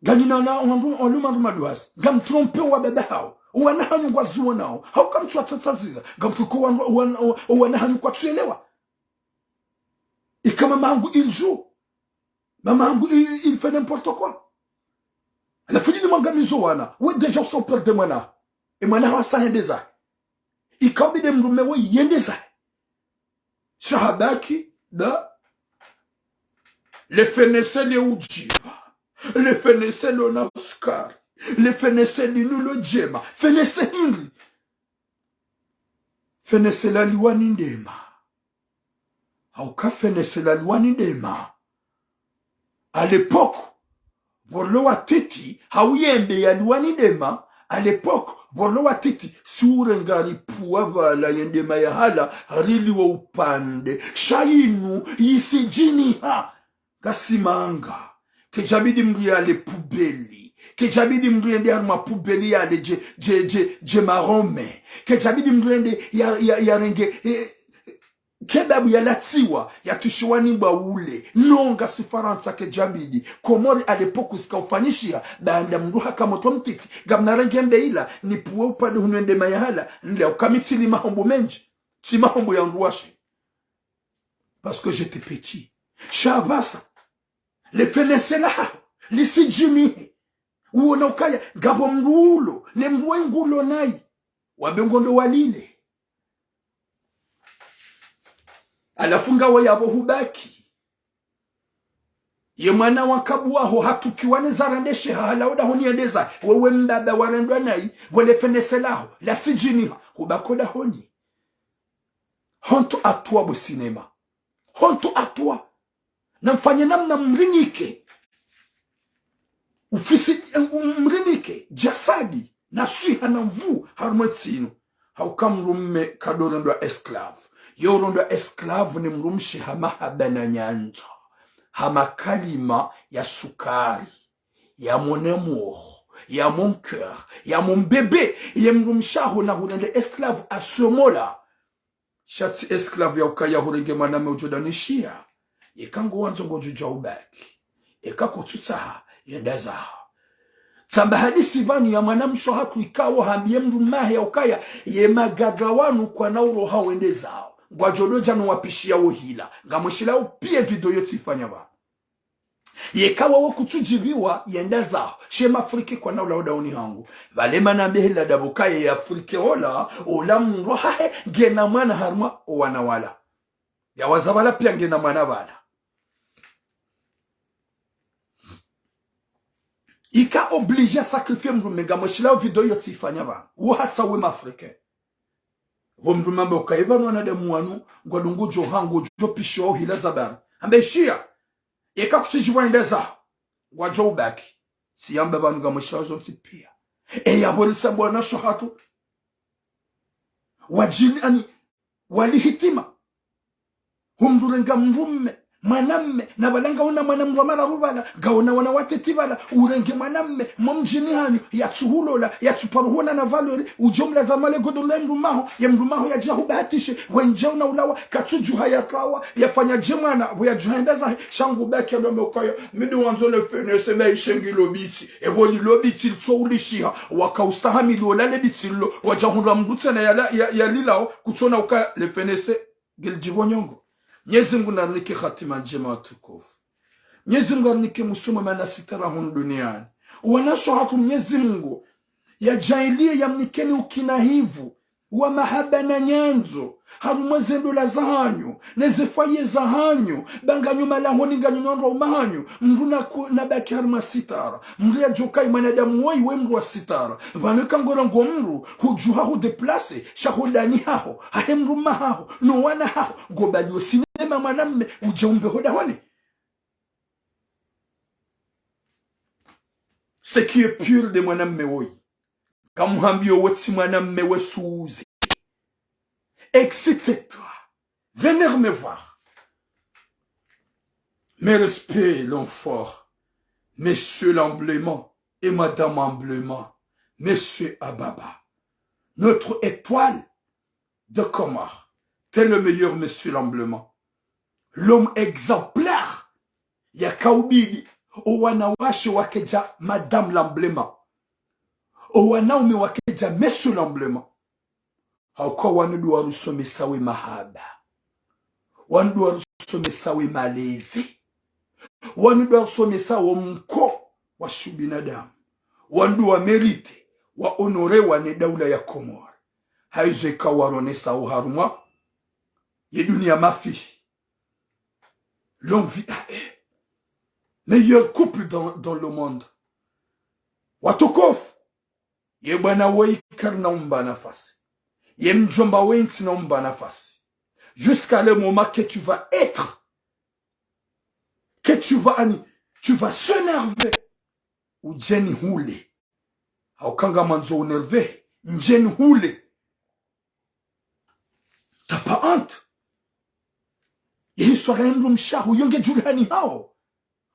Nganyina wana, wandru, waluma ndru maduhazi. Ngamtrompe wa baba hawo. Wana hanyu ngwaziwonao. Hauka mtsuwatsatsaziza. Ngamfikiri wandru, wana, wana hanyu kwatsuelewa. Ika mama hangu il joue. Mama hangu il, il fait n'importe quoi. Halafu nyinyi mwangamizo wana. We déjà usa uperde mwana. E mwana hawo sa hende zahe. Ika ubidi mdrume we yende zahe. Sha habaki, da. Le fenese le udjiva. Le fenese lo na sukari. Le fenese linu lo djema. Fenese hindri. Fenese laliwa ni ndema. Hauka fenese laliwa ni ndema. À l'époque, pvo rilo watiti, hau yembe yaliwa ni ndema, à l'époque, pvo rilo watiti, si urenga ripvuwa pvala ye ndema yahala, riliwa upande. Sha yinu, yisidjiniha. Ngasi manga. Kedjabidi mdru yale poubelle. Kedjabidi mdru yende harumwa poubelle yale dje, dje, dje, dje marome. Kedjabidi mdru yende ya, ya, yarenge, eh, kebabu yalatsiwa, yatushiwa ni mbwa ule. Non, ngasi Farantsa kedjabidi. Komori à l'époque zikaufanyishiha, baanda mdru haka motro mtiti. Ngamnarenge mbe ila, nipvuwe upande hunu ye ndema yahala, nle uka mi tsili mahombo mendji. Tsi mahombo ya ndruwashe. Parce que j'étais petit. Sha pvasa. Le fenese laho. Lisidjinihe. Uwona ukaya, ngapvo mdru ulo, ne mdru we ngulo nayi. Wambe ngondo walile. Halafu ngawe yapvo hubaki. Ye mwana wa nkabu waho hatukiwa ne zarandeshe hahala odahoni yende zahe. Wewe mbaba warendwa nayi, pvo le fenese laho, lasidjiniha, hubaki odahoni. Honte à toi bo cinéma. Honte à toi. Namfanye namna mrinike. Ufisi, um, mrinike. Djasadi. Na swiha na nvuu harumwa entsi inu. Hauka mdrume kadorendwa esclave. Yo urendwa esclave ni mdrumshe ha mahaba na nyandzo. Ha makalima ya sukari. Ya mon amour. Ya mon cœur. Ya mon bébé. Ye mdrumshe aho na hurende esclave à ce mot-là. Sha tsi esclave ya ukaya hurenge mwanamme udjo danishiya. Eka ngo wandzo ngodjo dja ubaki. Eka kutsutsaha, yenda zaho. Tsamba hadisi pvanu ya mwanamshe hatru ikao hambiye mdrumahe ya ukaya ye magadra wanu kwana uroha wende zaho. Ngwadjo dodja no wapishiya wo hila. Ngamwishilao piya video yo tsifanya pvanu. Yeka wawe kutsudjibiwa, yenda zaho. She mafrike kwana ula odahoni hangu. Pvale mana mbe hila dapvo kaye ye afrike ola, ola mdru hahe, ngena mwana harumwa owana wala. Ya waza pvala piya ngena mwana pvala. Ika obligé ya sacrifier mdrume, ngamwishilao video yo tsifanya pvanu. Wo hatsa we mafrike. Wo mdrume amba ukaye pvanu wanadamu wanu, ngwadungu djo hangu, djo pishiwa wo hila za pvanu. Amba ishiya. Eka kutsidjibiwa yenda zaho, ngwadjo ubaki. Siyamba pvanu ngamwishilao zontsi piya. Eya pvo lisa bwana sho hatru. Wadjini ani, wali hitima. Ho mdru renga mdrume, mwanamme, na pvala ngaona mwana mdru wa mararu pvala, ngaona wana watiti pvala, urenge mwanamme, mo mdjini hanyu, yatsuhulola, yatsuparuhona na valeur, udjo mlaza male godo le mdrumaho, ye mdrumaho yadja hubahatishe, wendje una ulawa, katsudjuha yatlawa, yafanya dje mwana, pvo yadjuha yenda zahe, sha ngu baki ya dome ukaya, mi ndo wandzo le fenese ba ishe ngilo bitsi, epvo lilo bitsi litso ulishiha, waka ustahamili ola le bitsi lilo, wadja hundra mdru tsena yala, ya, yalilao, kutsona ukaya le fenese, ngilidjibo nyongo. Mnyezi Mungu narinike hatima ndjema watukufu. Mnyezi Mungu arinike mwiso mwema na sitara hunu duniani. Wanasho hatru Mnyezi Mungu yadjaaliye yamnikeni ukinahivu wa mahaba na nyandzo, harumwa ze ndola zahanyu, ne ze foyer zahanyu, ba nganyu malahoni nganyu no wandru wa umahanyu, mdru na ku-, na baki harumwa sitara, mdru yadjoka yi mwanadamu woyi we mdru wa sitara, pvanu eka ngorongoo mdru, hudjuha hu déplacer, sha ho dahoni haho, hahe mdrume haho, no wana haho, ngo baliyo sinema mwanamme, udje umbe ho dahoni. Ce qui est pire de mwanamme woyi. Kamuhambiyo wo tsi mwanamme we suze. Excite-toi. Venez me voir. Mes respects, l'homme fort. Monsieur Emblement et Madame Emblement. Monsieur Ababa. Notre étoile de Comores. T'es le meilleur, Monsieur Emblement. L'homme exemplaire. Yakaubidi owanawashe wakedja Madame Lamblema, owanaume wakedja Monsieur Lamblema. Hauka wanu ndo warusomesa we mahaba, wanu ndo warusomesa we malezi, wanu ndo warusomesa wo mko wa shubinadamu, wanu ndo wa mérité wa honoré wa ne daula ya Komori. Haizo ika waronesa oharumwa ye dunia mafihi. Longue vie à eux. Meilleur couple dans, dans le monde. Watukufu. Ye bwana woyi karina umba nafasi. Ye mdjomba woyi ntsina umba nafasi. Jusqu'à le moment que tu vas être, que tu vas ani, tu vas s'énerver. Udjeni hule. Hauka ngamwandzo unerve, ndjeni hule. T'as pas honte. Ye histoire ya mdrumshe waho, yo ngedjulihani haho.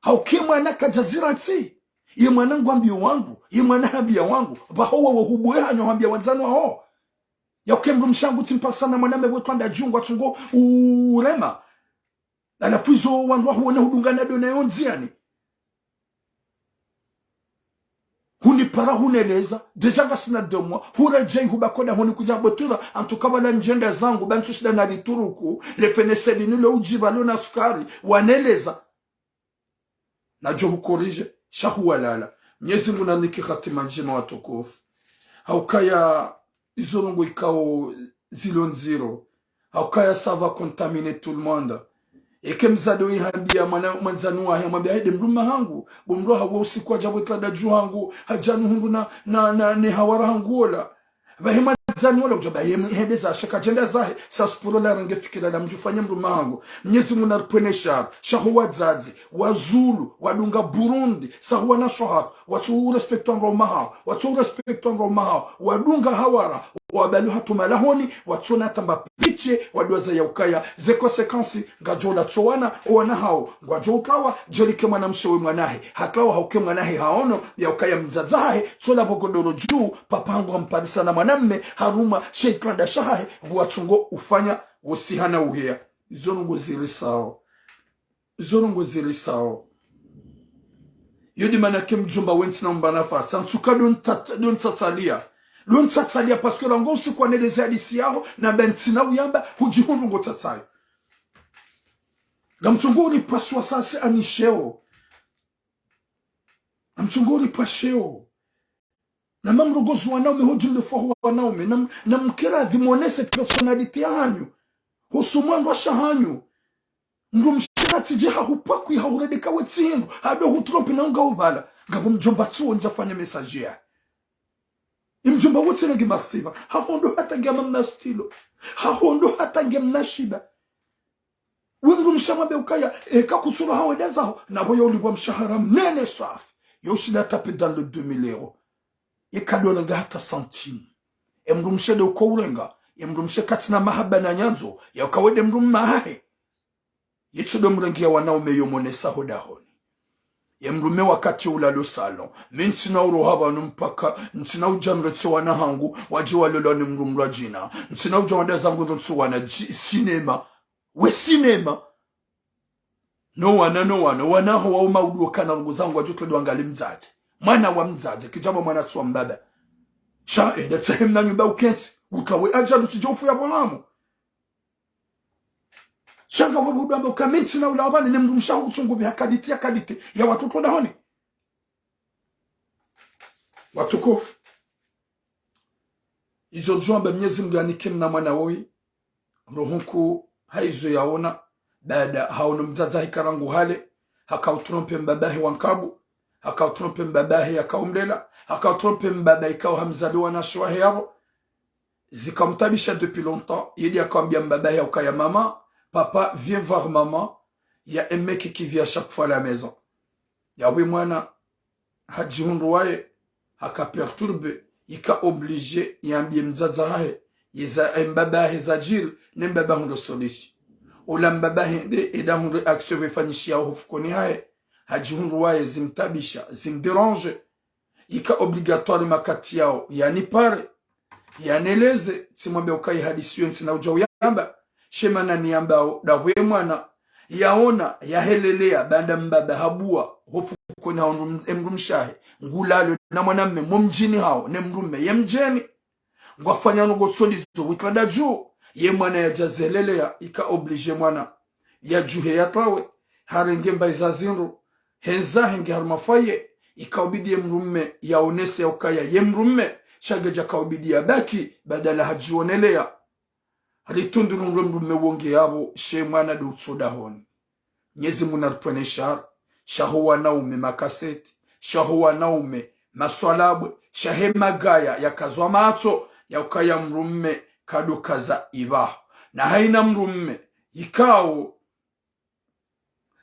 Hauka ye mwana kadjazira ntsi. Ye mwana ngwambio wangu, ye mwana hambia wangu. Pvaho wawo hubuwe hanyo hambia wandzani waho. Yauka ye mdrumshe wahangu tsimpasana mwana mebwe twanda djuu ngwatsungo urema. Halafu izo wandru wahuone hudungana ndo nayo ndziani. Hunipara huneleza, déjà ngasina deux mois, huredjei huba koda honi kudja botira, en tout cas pvala ndjenda zangu, ba ntsu shida na lituruku, le fenese linu lo udjiba lo na sukari, waneleza. Nadjo hukorije, sha huwalala. Mnyezi Mungu nanike hatima ndjema watukufu. Haukaya izo ndrongo ikao zilo ndziro. Haukaya ça va contaminer tout le monde. Eke mdzadze woyi hambia mwana, mwandzani wahe, hamwambia, "Hede mdrume wahangu, bo mdru wahawo usiku hadja bwe tlanda dju hangu, hadja nuhundru na, na, na, ne hawara hangu ola." Pvahe mwandzani ola udja pvahe hende zahe, sha kadjenda zahe, sa sipuro la renge fikira la mdjufanya mdrume wahangu. Mnyezi Mungu naripvwene shari, sha ho wadzadze, wazulu, wadunga Burundi, sa ho wana shohara, watsu urespectwa ndro mahao, watsu urespectwa ndro mahao, wadunga hawara, wabali hatuma lahoni, watsona tamba piche, wadwaza yaukaya, ze conséquences, ngadjo latso wana, owana hawo, ngwadjo utrawa, djerike mwanamshe we mwanahe, hatrawa hauka ye mwanahe haono, yaukaya mdzadze hahe, tsola pvo godoro dju, papa hangu hamparisa na mwanamme, harumwa, she itranda shahahe, ngwatsungo ufanya, wosihana uheya. Izo ndrongo zirisao. Izo ndrongo zirisao. Yo ndo mana ke mdjomba woyi ntsina umba nafasi. En tout cas, ndo ntsat-, ndo ntsatsalia. Ndo ntsatsalia parce que rangu usiku waneleze hadisi yaho, na ba ntsina uyamba, hudjihundru ngotsatsayo. Ngamtsungo uripvasua sasi anisheo. Ngamtsungo uripvasheo. Na mamrongozi wanaume, hodjimlefwa ho wanaume, na m-, na mkera dhimonese personnalité yahanyu. Husu mwandrwasha hanyu. Mdrumshe tsidje hahupakwi hauredeka we tsi hindru, hado hutrompe na unga ubala. Ngapvo mdjomba tsuwo ndjafanya message ya. Ye mdjomba woyi tsena nge marsiva. Haho ndo hata nge amamna stilo. Haho ndo hata nge mna shida. We mdrumshe mwambe ukaya, eka kutsulo hawenda zaho, na pvo yo ulipvwa mshahara mnene swafi. Yo ushinda tape dans le deux mille euros. Eka ndo urenga hata centime. Ye mdrumshe ndo uko urenga, ye mdrumshe katsina mahaba na nyandzo, yauka we nde mdrume wahahe. Yitsi ndo mrengi ya wanaume yo monesa ho dahoni. Ye mdrume wakati ulalo salon. Mi ntsina uroha pvanu mpaka, ntsina udja nretse wana hangu, wadje walolwa ni mdru mdrwadjina. Ntsina udja wanda zangu ndo ntsu wana dji-, cinéma. We cinéma. No wana, no wana, wana ho wa uma udu okana rungu zangu wadjo tolwa ngali mdzadze. Mwana wa mdzadze, kidjaba mwana tsi wa mbaba. Sha, eh, nda tsahe mna nyumba ukentsi, utrawe adjali utsidje ufu ya pvo hamu. Sha nga wewe udwamba uka mi ntsina ula wabani ne mdrumshe waho kutsungu pvi ha qualité ya qualité ya watoto dahoni. Watukufu. Izo djwamba Mnyezi Mungu yanike mna mwana woyi. Roho nkuu haizo yaona. Baada haono mdzadze hahe karangu hale. Haka utrompe mbabahe wa nkabu. Haka utrompe mbabahe yaka umlela. Haka utrompe mbaba ikao hamzali wanashe wahe yapvo. Zikamtabisha depuis longtemps, yedi akawambia mbaba yahe ukaya maman, papa, viens voir maman, il y a un mec qui vient à chaque fois à la maison. Yawe mwana, hadjihundru waye, haka perturbé, ika obligé, yambie mdzadze hahe, yeza, e mbaba hahe zadjiri, ne mbaba hundre solution. Ola mbaba hende, eda hundre action pvefanyishiha oho fukoni hahe, hadjihundru waye, zimtabisha, zimdérange, ika obligatoire makati yao yanipare, yaneleze, tsimwambe ukaya hadisi yo ntsina udja uyamba. She mana niyambao, dahwe mwana, yaona, yahelelea, baanda mbaba habua, ho fukoni hawo mdru-, e mdrumshe wahe, ngulalo na mwanamme, mo mdjini hawo, ne mdrumme, ye mdjeni. Ngwafanya ndrongoo tsi ndizo, witranda dju, ye mwana yadja zelelea, ika obligé mwana yadjuhe yatawe, harenge mbayi za zindru, hendza henge harumwa foyer, ika ubidi ye mdrumme yaonese ya ukaya ye mdrumme, sha ngedja ka ubidi yabaki, badala hadjionelea. Ritundulundwe mdrumme wonge yapvo, she mwana ndo utso dahoni. Mnyezi Mungu naripvwene shari, sha ho wanaume makaseti, sha ho wanaume maswalabwe, sha he magaya yakazwa matso, ya ukaya mdrumme kado kaza ibaho. Na haina mdrumme, ikao,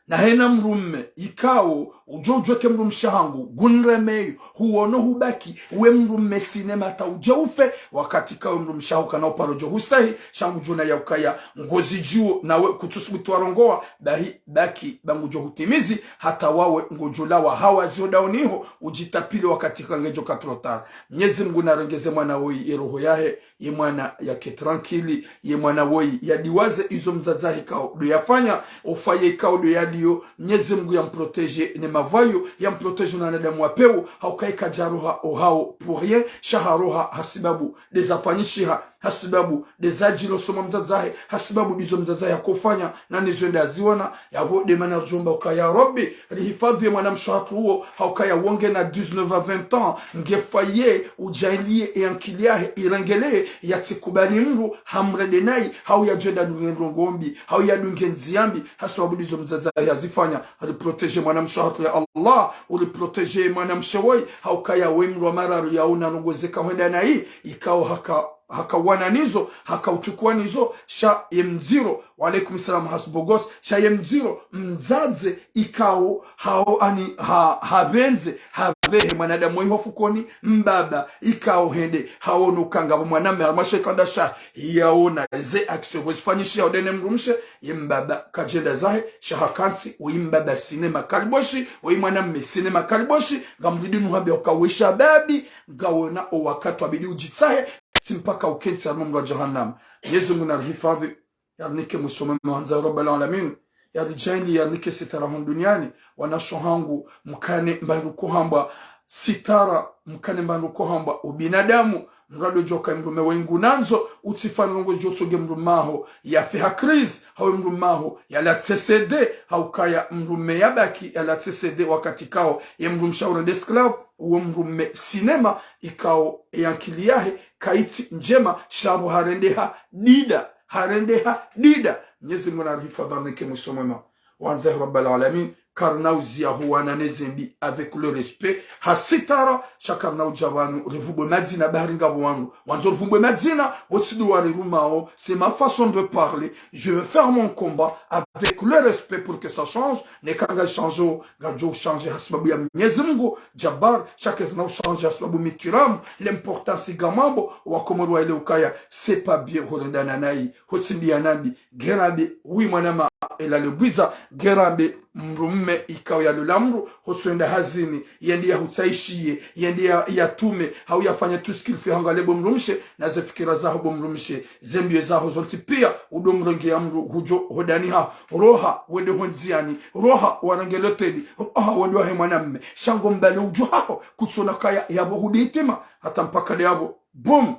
na haina mdrumme, ikao, udjo udjuwa ke mdrumshe wahangu, ngunremeyo, huono hubaki, we mdrumme sinema ta udje ufe, wakati kawe mdrumshe waho kana uparo djo hustahi, sha ngudjo ona ya ukaya, ngozidjuo, nawe kutsusubutu warongowa, bahi, baki, ba ngudjo hutimizi, hata wawe ngodjo lawa hawa zio daoniho, udjitapile wakati ka ngedjo ka trop tard. Mnyezi Mungu narengeze mwana woyi ye roho yahe, ye mwana yake tranquille, ye mwana woyi yadiwaze izo mdzadze wahe ikao ndo yafanya, o foyer ikao ndo yaliyo, Mnyezi Mungu yamprotégé ne mavwayo, yamprotégé na wanadamu wa pewu, ha ukaya kadjaroha ohawo pour rien, sha haroha hasibabu ndeza fanyishiha, hasibabu ndeza djilo soma mdzadze wahe, hasibabu ndizo mdzadze wahe yakofanya, na nizo enda aziona, yapvo nde mana ridjomba ukaya ya Rabbi, rihifadhwi ye mwanamshe wahatru uwo, ha ukaya wonge na dix-neuf à vingt ans, nge foyer, udjaanliye ye ankili yahe, irengelee, yatsikubali mdru, hamrende nayi, hau yadjenda nurendo ngombi, hau yadunge ndziya mbi, hasibabu ndizo mdzadze wahe yazifanya, riprotégé mwanamshe wahatru ya Allah, uriprotégé mwanamshe woyi, ha ukaya we mdru wa mararu yaona ndrongoo zeka hwenda nayi, ikao haka haka wana nizo, haka utukwa nizo, sha ye mdziro, wa alaikum salam Hasbogos, sha ye mdziro, mdzadze ikao hao ani ha, hapvendze, hapvehe mwanadamu woyi ho fukoni, mbaba ikao hende, haono ukaya ngapvo mwanamme, harumwa she kanda sha, yaona ze action ngozifanyishiha hwenda ne mdrumshe, ye mbaba kadjenda zahe, sha hakantsi, woyi mbaba sinema kaliboshi, woyi mwanamme sinema kaliboshi, ngamridi nuhambe uka we shababi, ngawona o wakati wabidi udjitsahe, tsi mpaka ukentsi harumwa mdro wa jahannam. Mnyezi Mungu narihifadhwi, yarinike mwiso mwema wandza ya Rabbal Alamin, yaridjaanliye yarinike sitara hunu duniani, wanashe wahangu, mkane mbandru kohambwa sitara, mkane mbandru kohambwa ubinadamu, mradi udjoka mdrumme woyi ngunandzo, utsifanye ndrongoo djo tsoge mdrumme waho, yafe ha crise, hau mdrumme waho, yalatse C D, ha ukaya mdrumme yabaki, yalatse C D wakati kao, ye mdrumshe waho urende esclave, uwo mdrumme sinema, ikao ye ankili yahe, kayitsi ndjema, sha pvo harendeha dida, harendeha dida. Mnyezi Mungu narihifadhwi yarinike mwiso mwema. Wandza ya Rabbal Alamin, karina uziya ho wana ne zembi avec le respect, ha sitara, sha karina udja pvanu, ripvumbwe madzina, bahari ngapvo wanu wandzo ripvumbwe madzina, wotsi ndo warirumao, c'est ma façon de parler, je vais faire mon combat avec le respect pour que ça change, neka ngayi change, ngadjo change hasibabu ya Mnyezi Mungu, Jabbar, sha kayizina uchange hasibabu mitiramu, l'important tsi ngamwambo, wakomori waelewe ukaya, c'est pas bien, horendana nayi, hotsimbiya nambi, nge rambe, oui mwanama, ela le bwiza, nge rambe, mdrumme ikao yalola mdru, hotsoenda hazini, yende yahutsaishiye, yende ya, yatume, hau yafanye tout ce qu'il faut, hanga le bo mdrumshe, na ze fikira zaho bo mdrumshe, ze mbiyo zaho zontsi piya, udo mrenge ya mdru, hudjo hodaniha, roha, wende ho ndziyani, roha, warenge loteli, roha, wende wahe mwanamme, sha ngo mbale udjo haho, kutsona kaya, yapvo hudi itima, hata mpaka nde yapvo, boum,